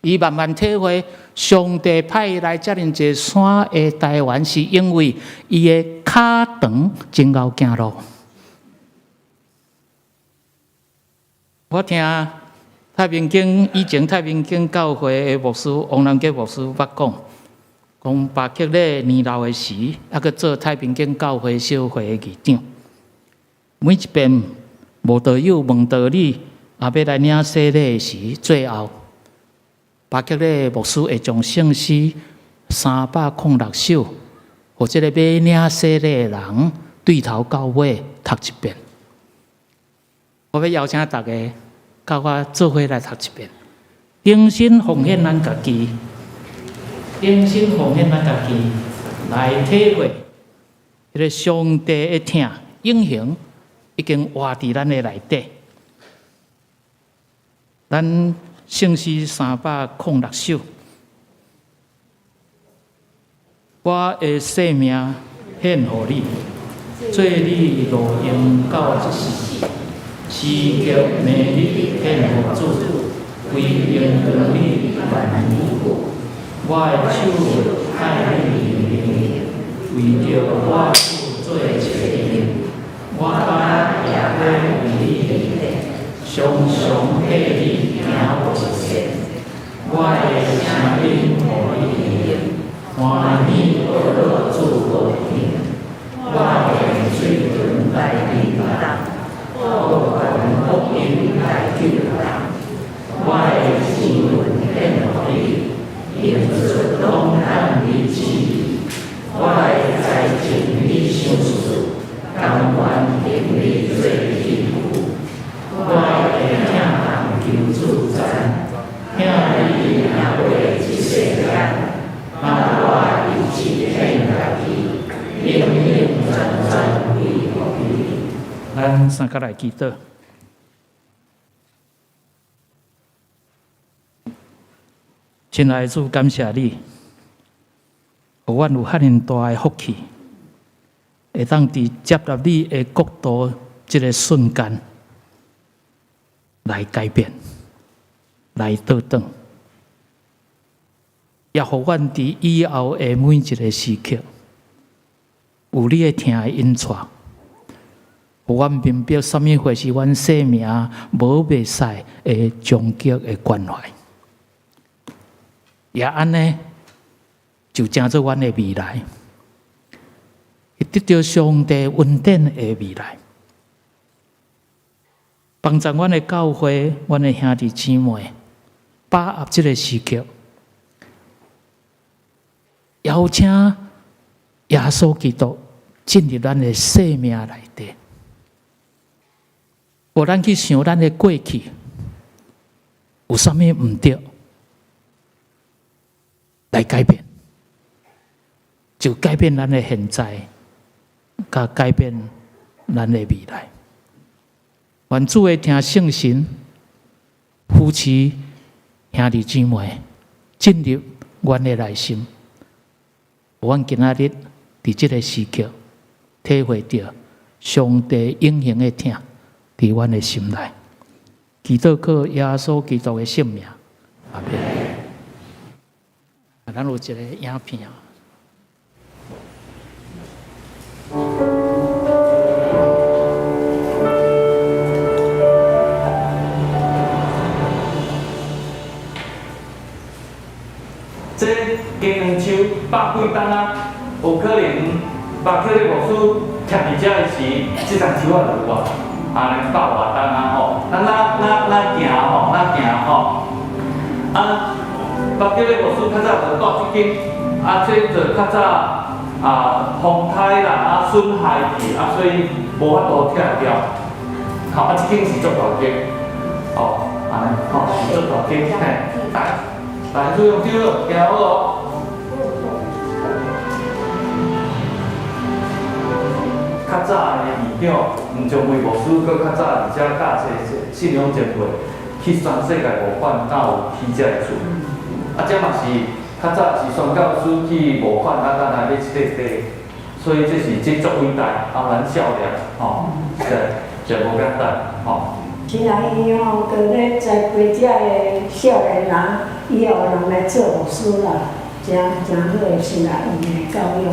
伊慢慢體會，上帝派伊來遮爾濟山的台灣，是因為伊的跤長真𠢕行路。我聽太平間以前太平間教會的牧師王南傑牧師捌講，講巴克禮年老的時，猶閣做太平間教會小會的議長。每一遍無道友問道理，也欲來領洗禮的時，最後巴克禮牧師會將聖詩306首，予這個欲領洗禮的人對頭到尾讀一遍。我欲邀請大家，佮我做伙來讀一遍，重新奉獻咱家己，重新奉獻咱家己，來體會彼个上帝的疼永恆已經活佇咱的內底。咱聖詩306首，我的生命獻予你，做你路用到這世。時刻暝日獻予主，為榮光你萬年。我的手愛你榮耀，為著我主做證明。我敢耶和為你獻，常常替你行無線。我的聲音予你聽，歡喜樂樂主好聽。我的嘴唇來叮當。報傳福音來救人，我的生命獻予你，行出當咱的旨意。我的財情你賞賜，甘願行你做器具。我會疼痛求主讚，疼你贏過這世間，把我一切獻家己，永永全全歸予你。咱三個來祈禱。親愛的主，感謝你，予阮有遐爾大的福氣，會當佇接納你的國度這个瞬間來改變，來倒轉，也予阮佇以後的每一个時刻，有你的疼的引帶。予阮明白啥物貨是阮生命無袂使的終極的關懷，也按呢就成做阮的未來，得著上帝恩典的未來，幫助阮的教會、阮的兄弟姊妹，把握這个時刻，邀請耶穌基督進入咱的生命內底。無咱去想咱的過去有啥物毋對，來改變，就改變咱的現在，佮改變咱的未來。願主的疼聖神扶持兄弟姊妹進入阮的內心，阮今仔日佇這个時刻體會著上帝永恆的疼。佇阮的心內，祈禱靠耶穌基督的聖名，阿們。咱有一个影片。這雞卵樹百幾冬啊，有可能巴克禮牧師徛佇遮的時，這叢樹仔就有啊。啊，兩百外冬啊吼，咱咱咱咱行吼，咱行吼，啊，目叫咧牧师较早就住這間，啊，這就較早啊風颱啦，啊損害去，啊所以無法度拆掉。好，啊這間是足大間，哦，按呢，吼是足大間，嘿，來，來，注用手，行好哦。較早的院長毋將會牧師，閣較早佇遮教冊信仰前輩，去全世界募款，才有起這个厝。啊，這嘛是較早是宣教師去募款，啊，咱來買這塊地，所以這是這足偉大，啊，咱少年，吼，實實無簡單，吼。親愛伊吼，佇咧栽培這个少年人，以後人來做牧師啦，誠誠好的神學院的教育。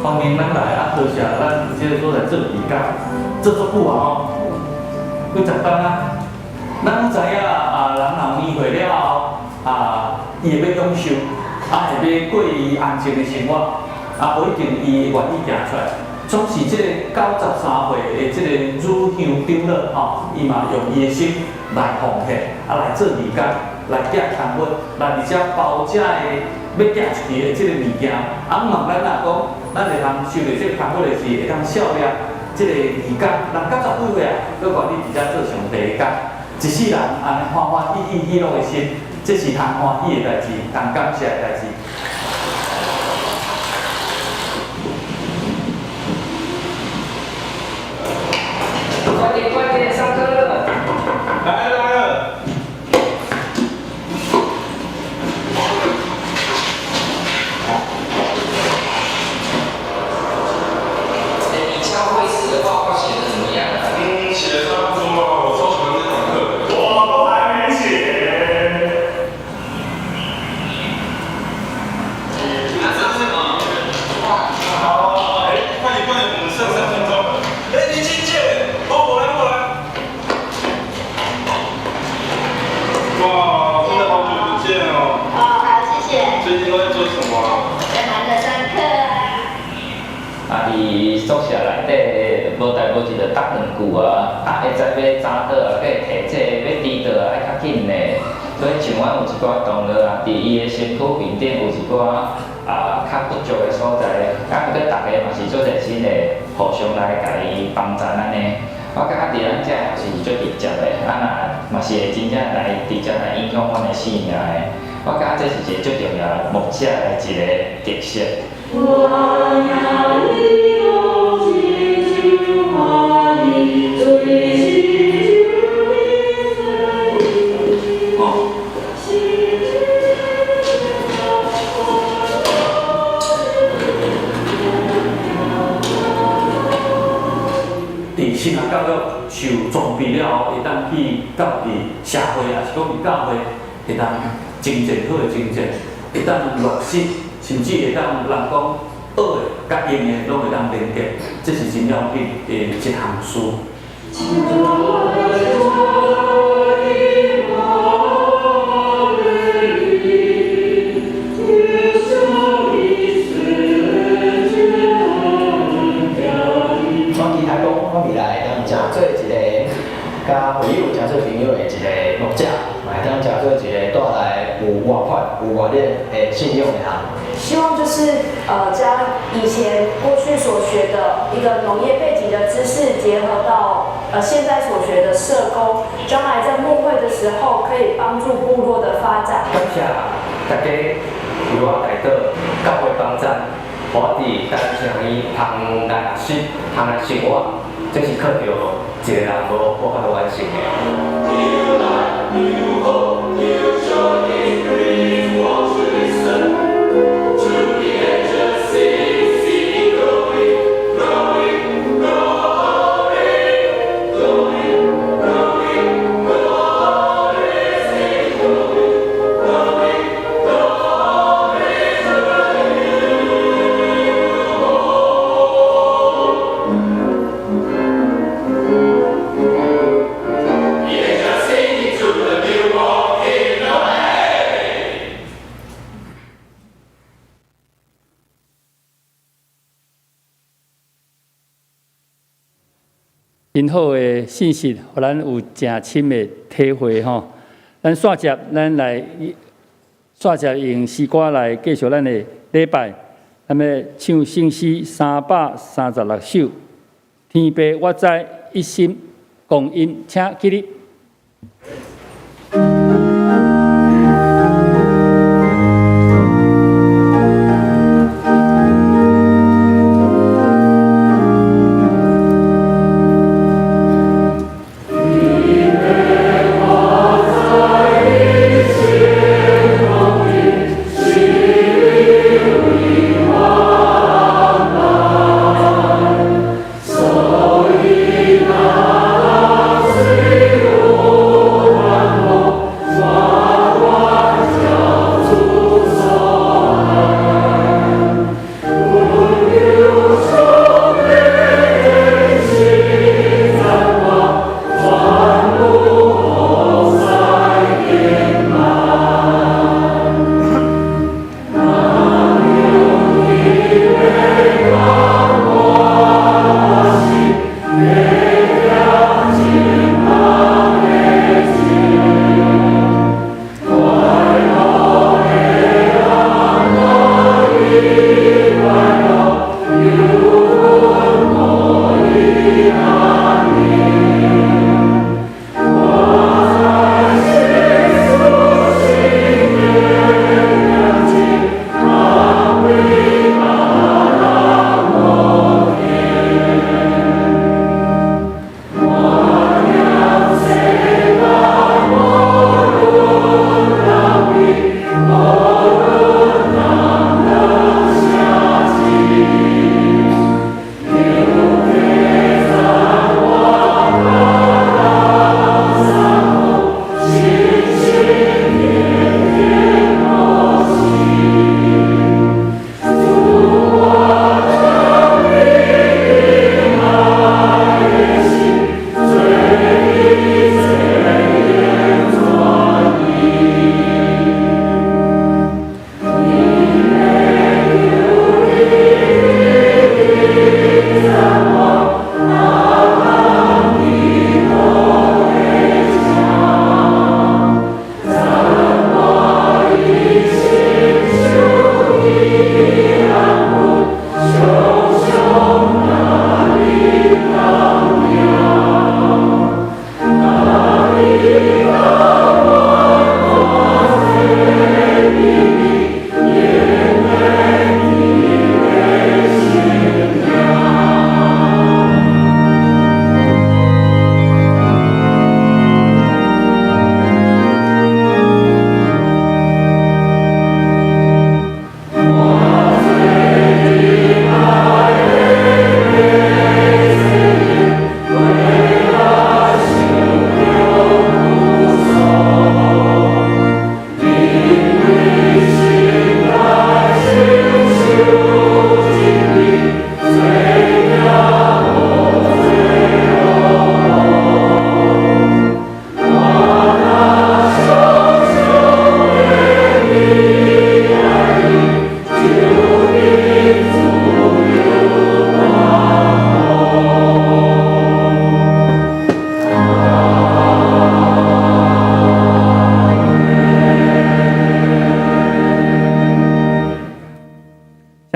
歡迎咱來啊！多謝咱這个所在做義工，做足久啊吼，幾十冬啊。咱攏知影啊，人若年歲了後啊，伊會欲享受，啊會欲過伊安靜的生活，啊無一定伊會願意行出來。總是這個93歲的這個乳香長老吼，伊嘛用伊的心來奉獻，啊來做義工，來寄工物，來而且包這个欲寄出去的這個物件，啊，毋茫咱若講，咱會通收著這個工物的時，會當笑掠這個義工，人90幾歲啊，閣願意佇遮做上帝的工，一世人按呢歡歡喜喜喜樂的心，這是通歡喜的代誌，通感謝的代誌。快點快點，上課了！來了來了。欸，你教會士的報告寫得怎麼樣了？嗯，寫得差不多啊，我超喜歡這堂課。我都還沒寫。好，哎，快點快點，我們剩3分鐘了。哎，林金姐，哦，我來我來。哇，真的好久不見哦。哦，好，謝謝。最近都在做什麼啊？在忙著上課啊。啊，佇宿舍內底無代無誌就答兩句啊，啊會知欲早倒啊，閣會提這個欲遲倒啊，愛較緊咧。所以像阮有一寡同學啊，佇伊的身軀面頂有一寡啊較不足的所在，啊，毋過逐家嘛是足熱心的，互相來共伊幫贊按呢。我感覺佇咱遮是足直接的，啊若嘛是會真正來直接來影響阮的生命的。我感覺這是一個足重要的牧者的一個特色。佇神學教育受裝備了後，會當去到佇社會，抑是講佇教會，會當真正好的真正，會當落實，甚至會當人講學的佮用的攏會當連結，這是真要緊的一項事。我期待講，我未來會當成做一個佮會友誠做朋友的一個牧者，嘛會當成做一個帶來有活潑、有活力的信仰的人。希望就是將以前過去所學的一個農業背景的知識，結合到現在所學的社工，將來在牧會的時候，可以幫助部落的發展。感謝大家為我代禱，教會幫贊，我佇台南城醫通來學習，通來生活，這是靠著一個人無無法度完成的。真好的信息，予咱有誠深的體會吼。咱煞接，咱來煞接用诗歌来继续咱的礼拜。咱欲唱圣诗336首，天父我知一心光阴，请起立。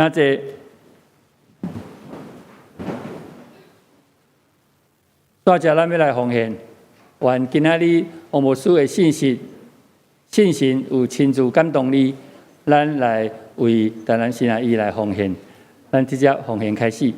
请坐。煞接咱欲来奉献，愿今仔日王牧师的信息，圣神有亲自感动你，咱来为台南神爱医来奉献。咱直接奉献开始。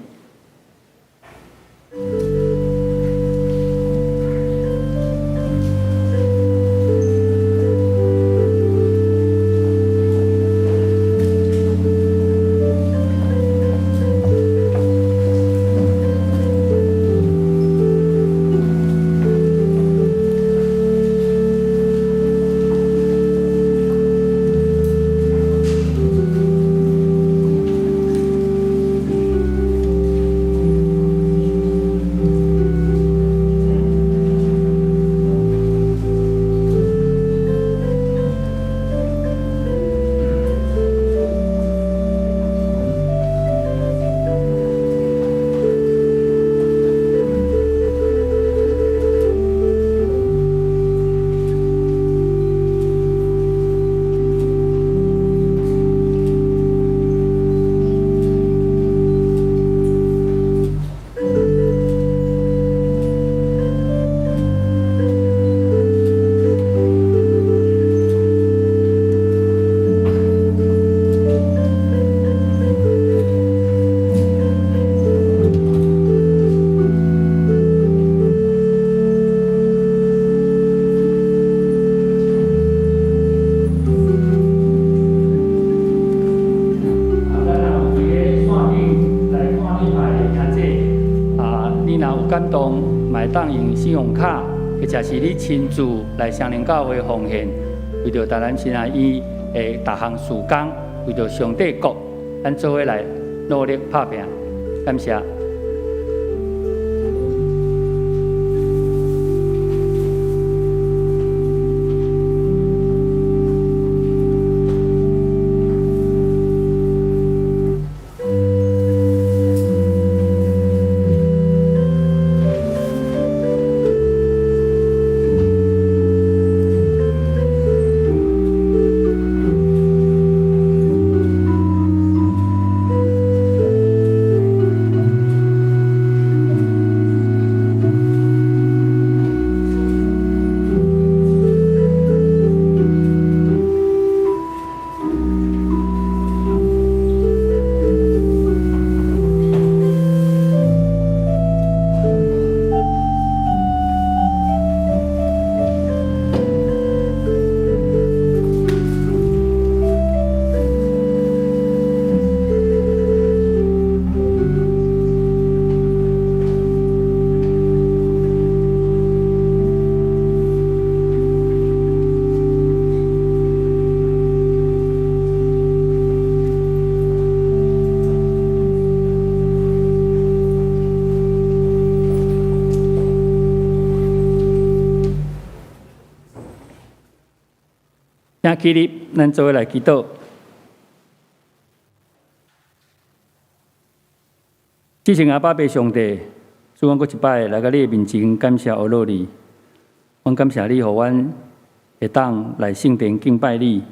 感動，嘛會當用信用卡，或者是你親自來雙靈教會奉獻，為著台南神學院的逐項事工，為著上帝國，咱做伙來努力拍拚，感謝。請起立，咱做伙來祈禱。至聖阿爸父上帝，主，阮閣一擺來到你的面前，感謝阿樂你。阮感謝你，予阮會當來聖殿敬拜你。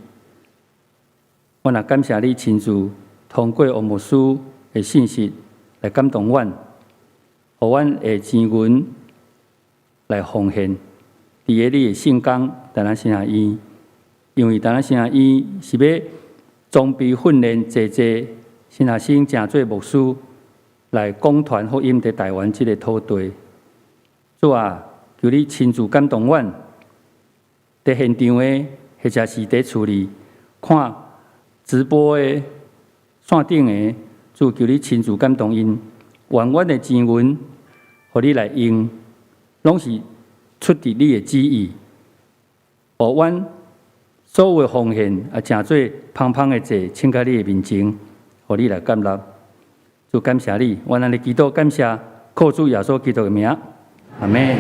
阮也感謝你親自通過王牧師的信息來感動阮，予阮會錢銀來奉獻，佇个你的聖工台南神學院。因為台南神學院是欲裝備訓練濟濟神學生，成做牧師來廣傳福音佇台灣這个土地。主啊，求你親自感動阮，佇現場的，或者是佇厝裡看直播的、線頂的，主求你親自感動𪜶，願阮的錢銀，予你來用，攏是出佇你的旨意，予阮所有的奉獻也成做芳芳的祭，請到你的面前，予你來接納。主感謝你，阮按呢祈禱感謝，靠主耶穌基督的名，阿們。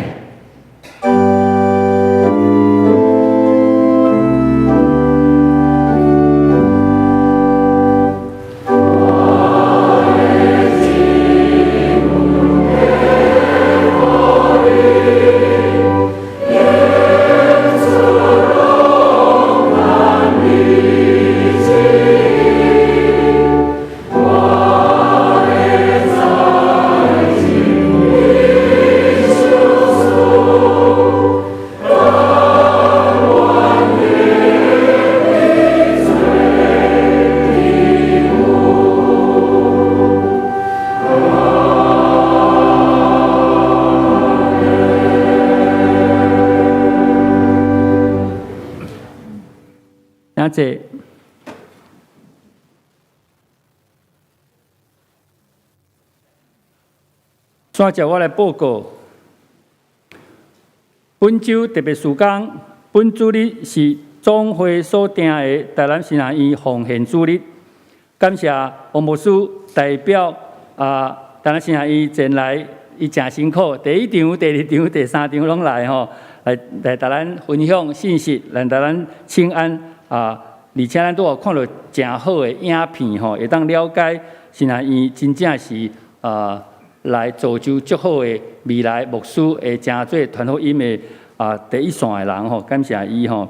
請坐。煞接我來報告，本週特別事工，本主日是總會所定的台南神學院奉獻主日。感謝王牧師代表啊，台南神學院前來，伊誠辛苦，第一場、第二場、第三場攏來吼，來來共咱分享信息，來共咱請安啊，而且咱拄有看著誠好的影片吼，會當了解神學院真正是啊，來造就足好的未來牧師，會成做傳福音的啊第一線的人吼，感謝伊吼。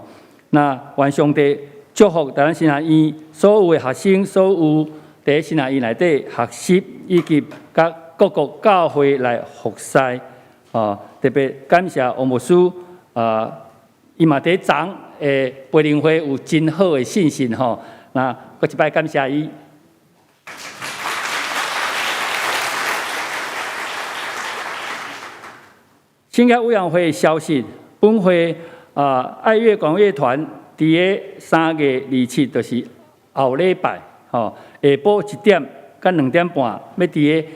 那願上帝祝福台南神學院所有的學生，所有佇神學院內底學習，以及佮各國教會來服侍。啊，特別感謝王牧師啊，伊嘛佇昨的培靈會有真好的信息吼。那閣一擺感謝伊。聖樂委員會的消息，本會啊愛樂管樂團佇个3月27，就是後禮拜吼，下晡1點到2點半，欲佇个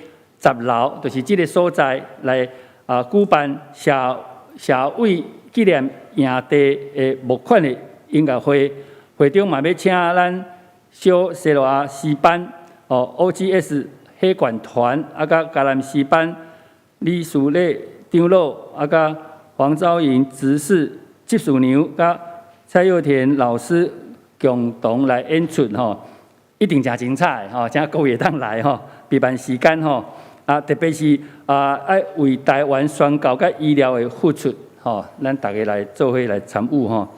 10樓，就是這个所在來啊举办社社会纪念营地的募款的音乐会，会长嘛欲请咱小西罗亚诗班哦，OGS 黑管团啊，佮嘉南诗班李淑丽长老啊，佮黄昭莹执事执事娘佮蔡佑田老师共同来演出吼，一定诚精彩吼，请各位会当来吼，别慢时间吼，啊，特别是啊，爱为台湾宣教佮医疗的付出吼，咱逐家来做伙来参与吼，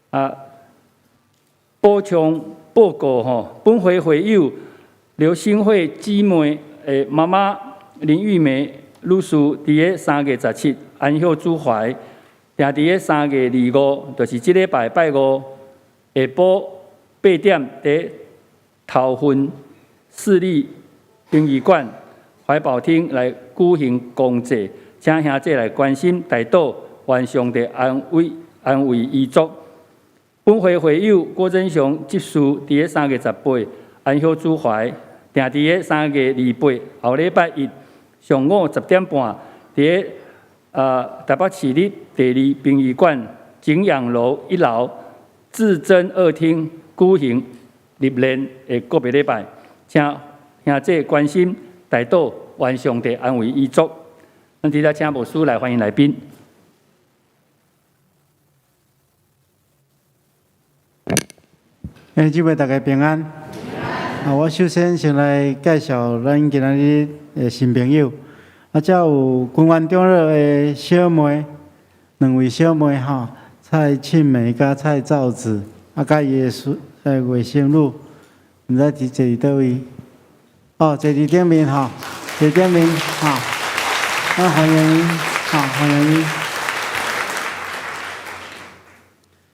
啊，补充报告吼，本会会友刘新慧姊妹的妈妈林玉梅女士，伫个3月17安息主怀，定伫个3月25，就是这礼拜拜五下晡8点，伫头份市立殡仪馆怀宝厅来举行公祭，请兄弟来关心代祷，愿上帝安慰安慰遗族。本会会友郭振雄执事，伫个3月18安息主怀，定伫个3月28后礼拜一上午10点半，伫个台北市立第二殡仪馆景仰楼一楼至臻二厅举行入殓的告别礼拜，请兄弟关心代祷，愿上帝安慰遗族。咱伫遮请牧师来欢迎来宾。姊妹大家平安。啊，我首先先来介绍咱今仔日的新朋友。啊，遮有军员长老的小妹，两位小妹吼，蔡庆梅佮蔡兆子，啊，佮伊的孙外甥女，毋知伫坐伫佗位？哦，坐伫顶面吼，坐顶面吼，啊，欢迎伊，吼，欢迎伊。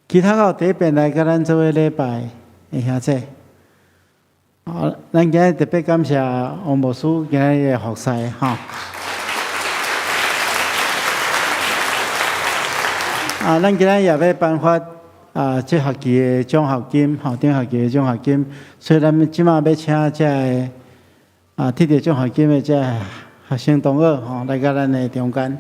其他有第一遍来佮咱做伙礼拜的兄弟。好，咱今日特别感谢王牧师今日的服侍吼。啊，咱今日也欲颁发啊，这学期的奖学金，吼，顶学期的奖学金，所以咱这马欲请这个啊，得著奖学金的这个学生同学吼，来到咱的中间。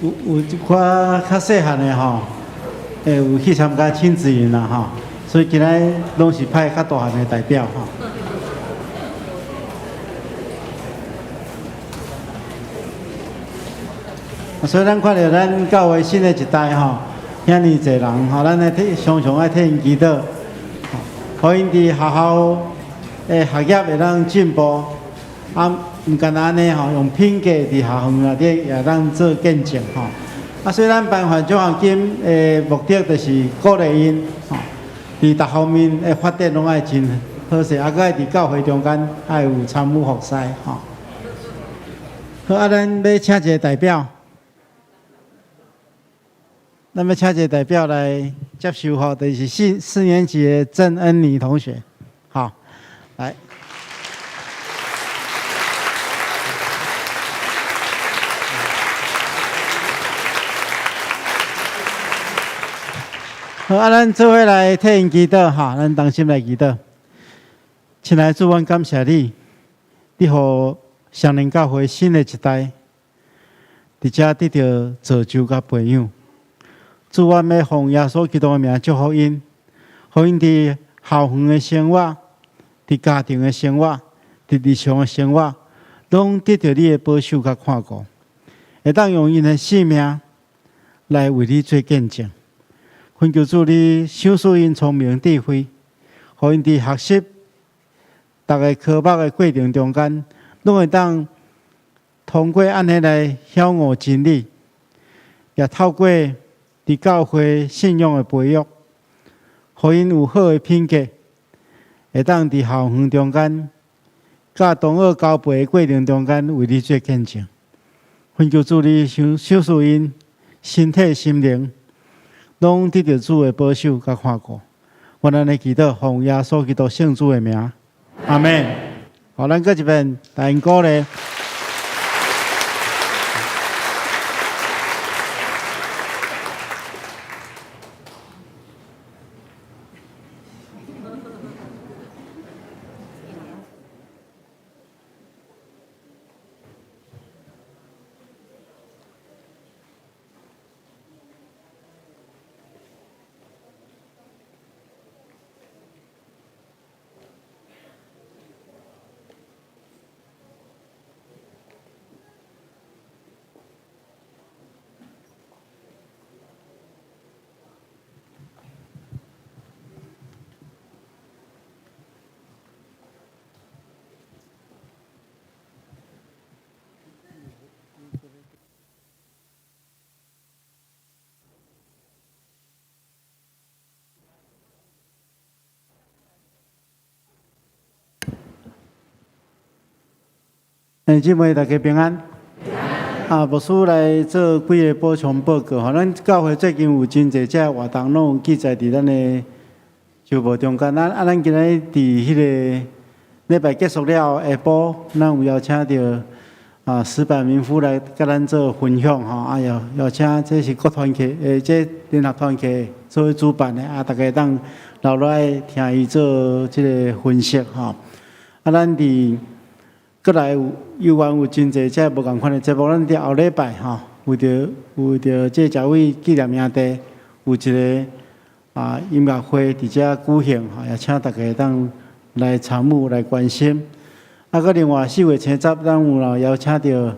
有有一寡较细汉的吼，会有去参加亲子营啦吼，所以今仔拢是派较大汉的代表吼。所以咱看著咱教会新的一代吼，遐尔济人吼，咱爱替常常爱替𪜶祈祷，予𪜶伫学校的学业会当进步，啊，毋干焦按呢吼，用品格伫学校内底也当做见证吼。啊，所以咱颁发奖学金的目的就是鼓励𪜶吼，伫逐方面的发展拢爱真好势，啊，阁爱伫教会中间爱有参与服侍吼。好，啊，咱欲请一个代表。咱欲请一个代表来接受吼，就是四四年级的郑恩妮同学，好，来。好，啊，咱做伙来替𪜶祈祷哈，咱同心来祈祷。亲爱的主，阮感谢你，你予双连教会新的一代，伫遮得著造就佮培养。主，阮欲奉耶稣基督的名祝福𪜶，予𪜶伫校园的生活、伫家庭的生活、伫日常的生活，拢得著你的保守佮看顾，会当用𪜶的性命来为你做见证。恳求主，你赏赐𪜶聪明智慧，予𪜶伫学习逐个科目的过程中间，拢会当通过按呢来晓悟真理，也透过伫教会信仰的培育，予𪜶有好的品格，会当伫校园中间，佮同学交陪的过程中间，为你做见证。恳求主你赏赐𪜶身体、心灵。攏得著主的保守佮看顧。阮按呢祈禱，奉耶穌基督聖子的名，阿們。好，咱閣一遍，來𪜶鼓勵。弟兄姊妹，大家平安。啊，牧師來做幾個補充報告。吼，咱教會最近有真濟這活動，攏有記載佇咱的週報中間。咱啊，咱今日佇彼个禮拜結束了後，下晡咱有邀請著啊矢板明夫來佮咱做分享。吼，啊，邀請這是國團契，這聯合團契做主辦的，啊，大家會當留落來聽伊做這个分析。吼，啊，咱佇閣來有猶原有真濟這無仝款的節目，咱佇後禮拜吼，為著這食偉紀念營地有一个啊音樂會佇遮舉行吼，也請大家會當來參與來關心。啊，閣另外4月30，咱有邀請著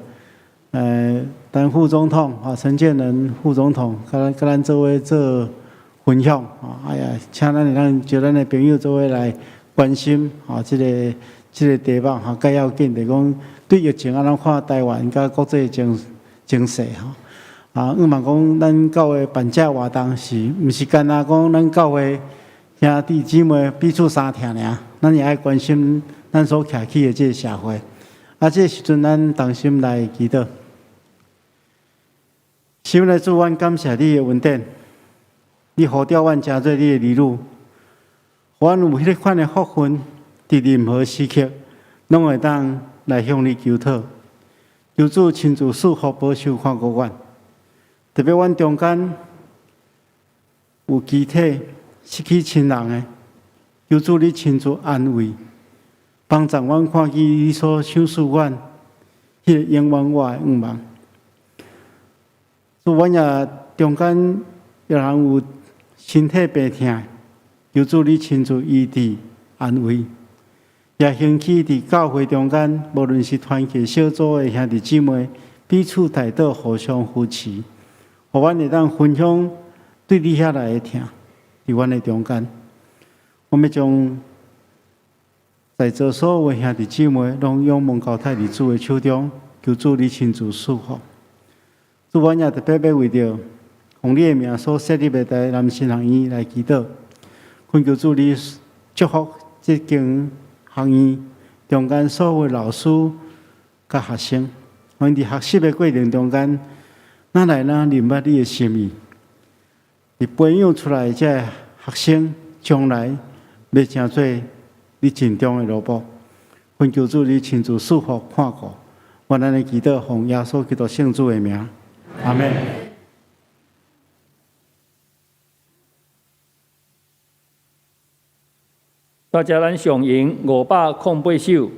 陳副總統吼，陳建仁副總統，佮咱做伙做分享吼，啊也請咱會當招咱的朋友做伙來關心吼，這個題目吼，較要緊，就是講對疫情按怎看台灣佮國際情勢吼。啊，向望講咱教會辦這活動是，毋是干焦講咱教會兄弟姊妹彼此相疼爾，咱也愛關心咱所徛起的這個社會。啊，這個時陣咱同心來祈禱。神來主，阮感謝你的恩典，你呼召阮成做你的兒女，予阮有彼个款的福分。佇任何時刻，攏會當來向你求討，求主親自賜福保守看顧阮。特別阮中間有肢體失去親人的，求主你親自安慰，幫助阮看見你所賞賜阮彼个永遠活的願望。主，阮也中間有人有身體病痛的，求主你親自醫治安慰。也興起佇教會中間，無論是團契小組的兄弟姊妹，彼此代禱，互相扶持，予阮會當分享對你遐來的疼，佇阮的中間。我欲將在座所有的兄弟姊妹，攏仰望交託佇主的手中，求主你親自賜福。主，阮也特別欲為著奉你的名所設立的台南神學院來祈禱，懇求主你祝福這間學院中間所有老師佮學生，𪜶佇學習的過程中間，咱來咱明白你的心意，佇培養出來這个學生，將來欲成做你盡忠的奴僕。懇求主你親自賜福看顧，阮按呢祈禱，奉耶穌基督聖子的名，阿們。大家咱上吟508首，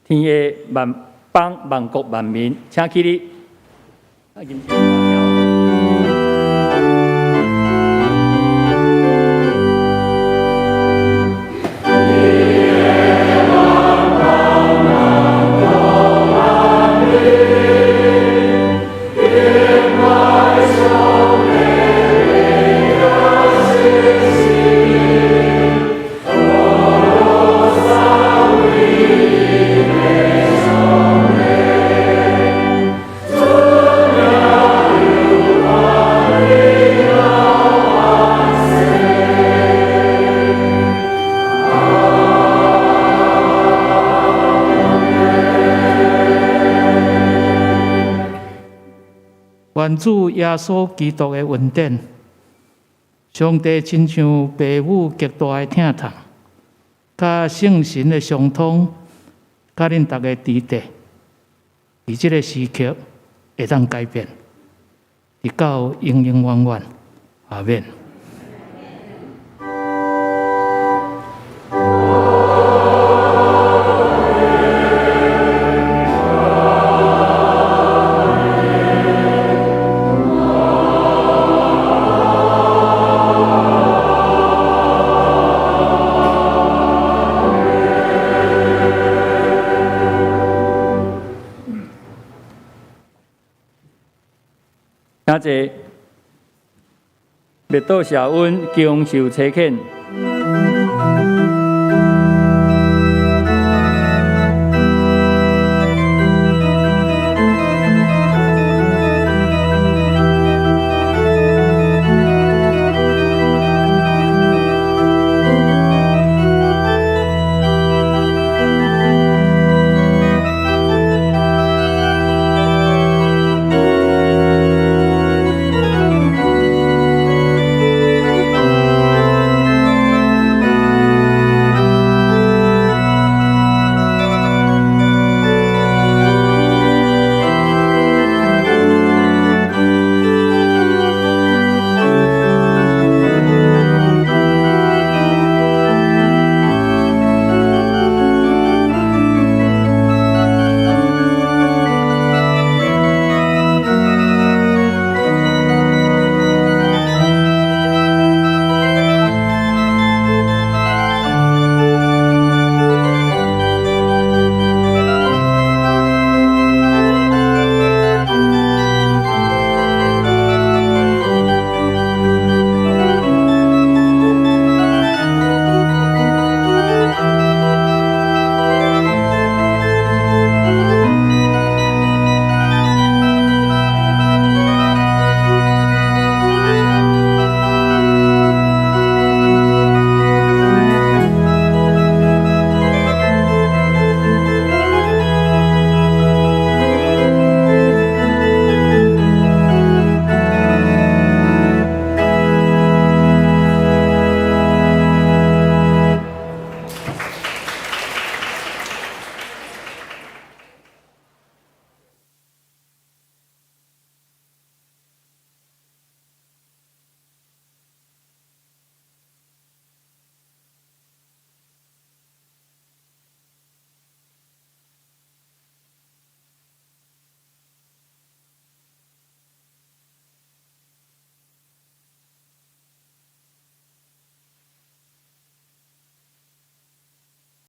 天下萬邦萬國萬民，請起立。願主耶穌基督的恩典、上帝親像父母極大的疼痛，佮聖神的相通，佮恁逐家佇佇，佇這个時刻會當改變，直到永永遠遠，阿免。請坐。默禱謝阮經受差遣。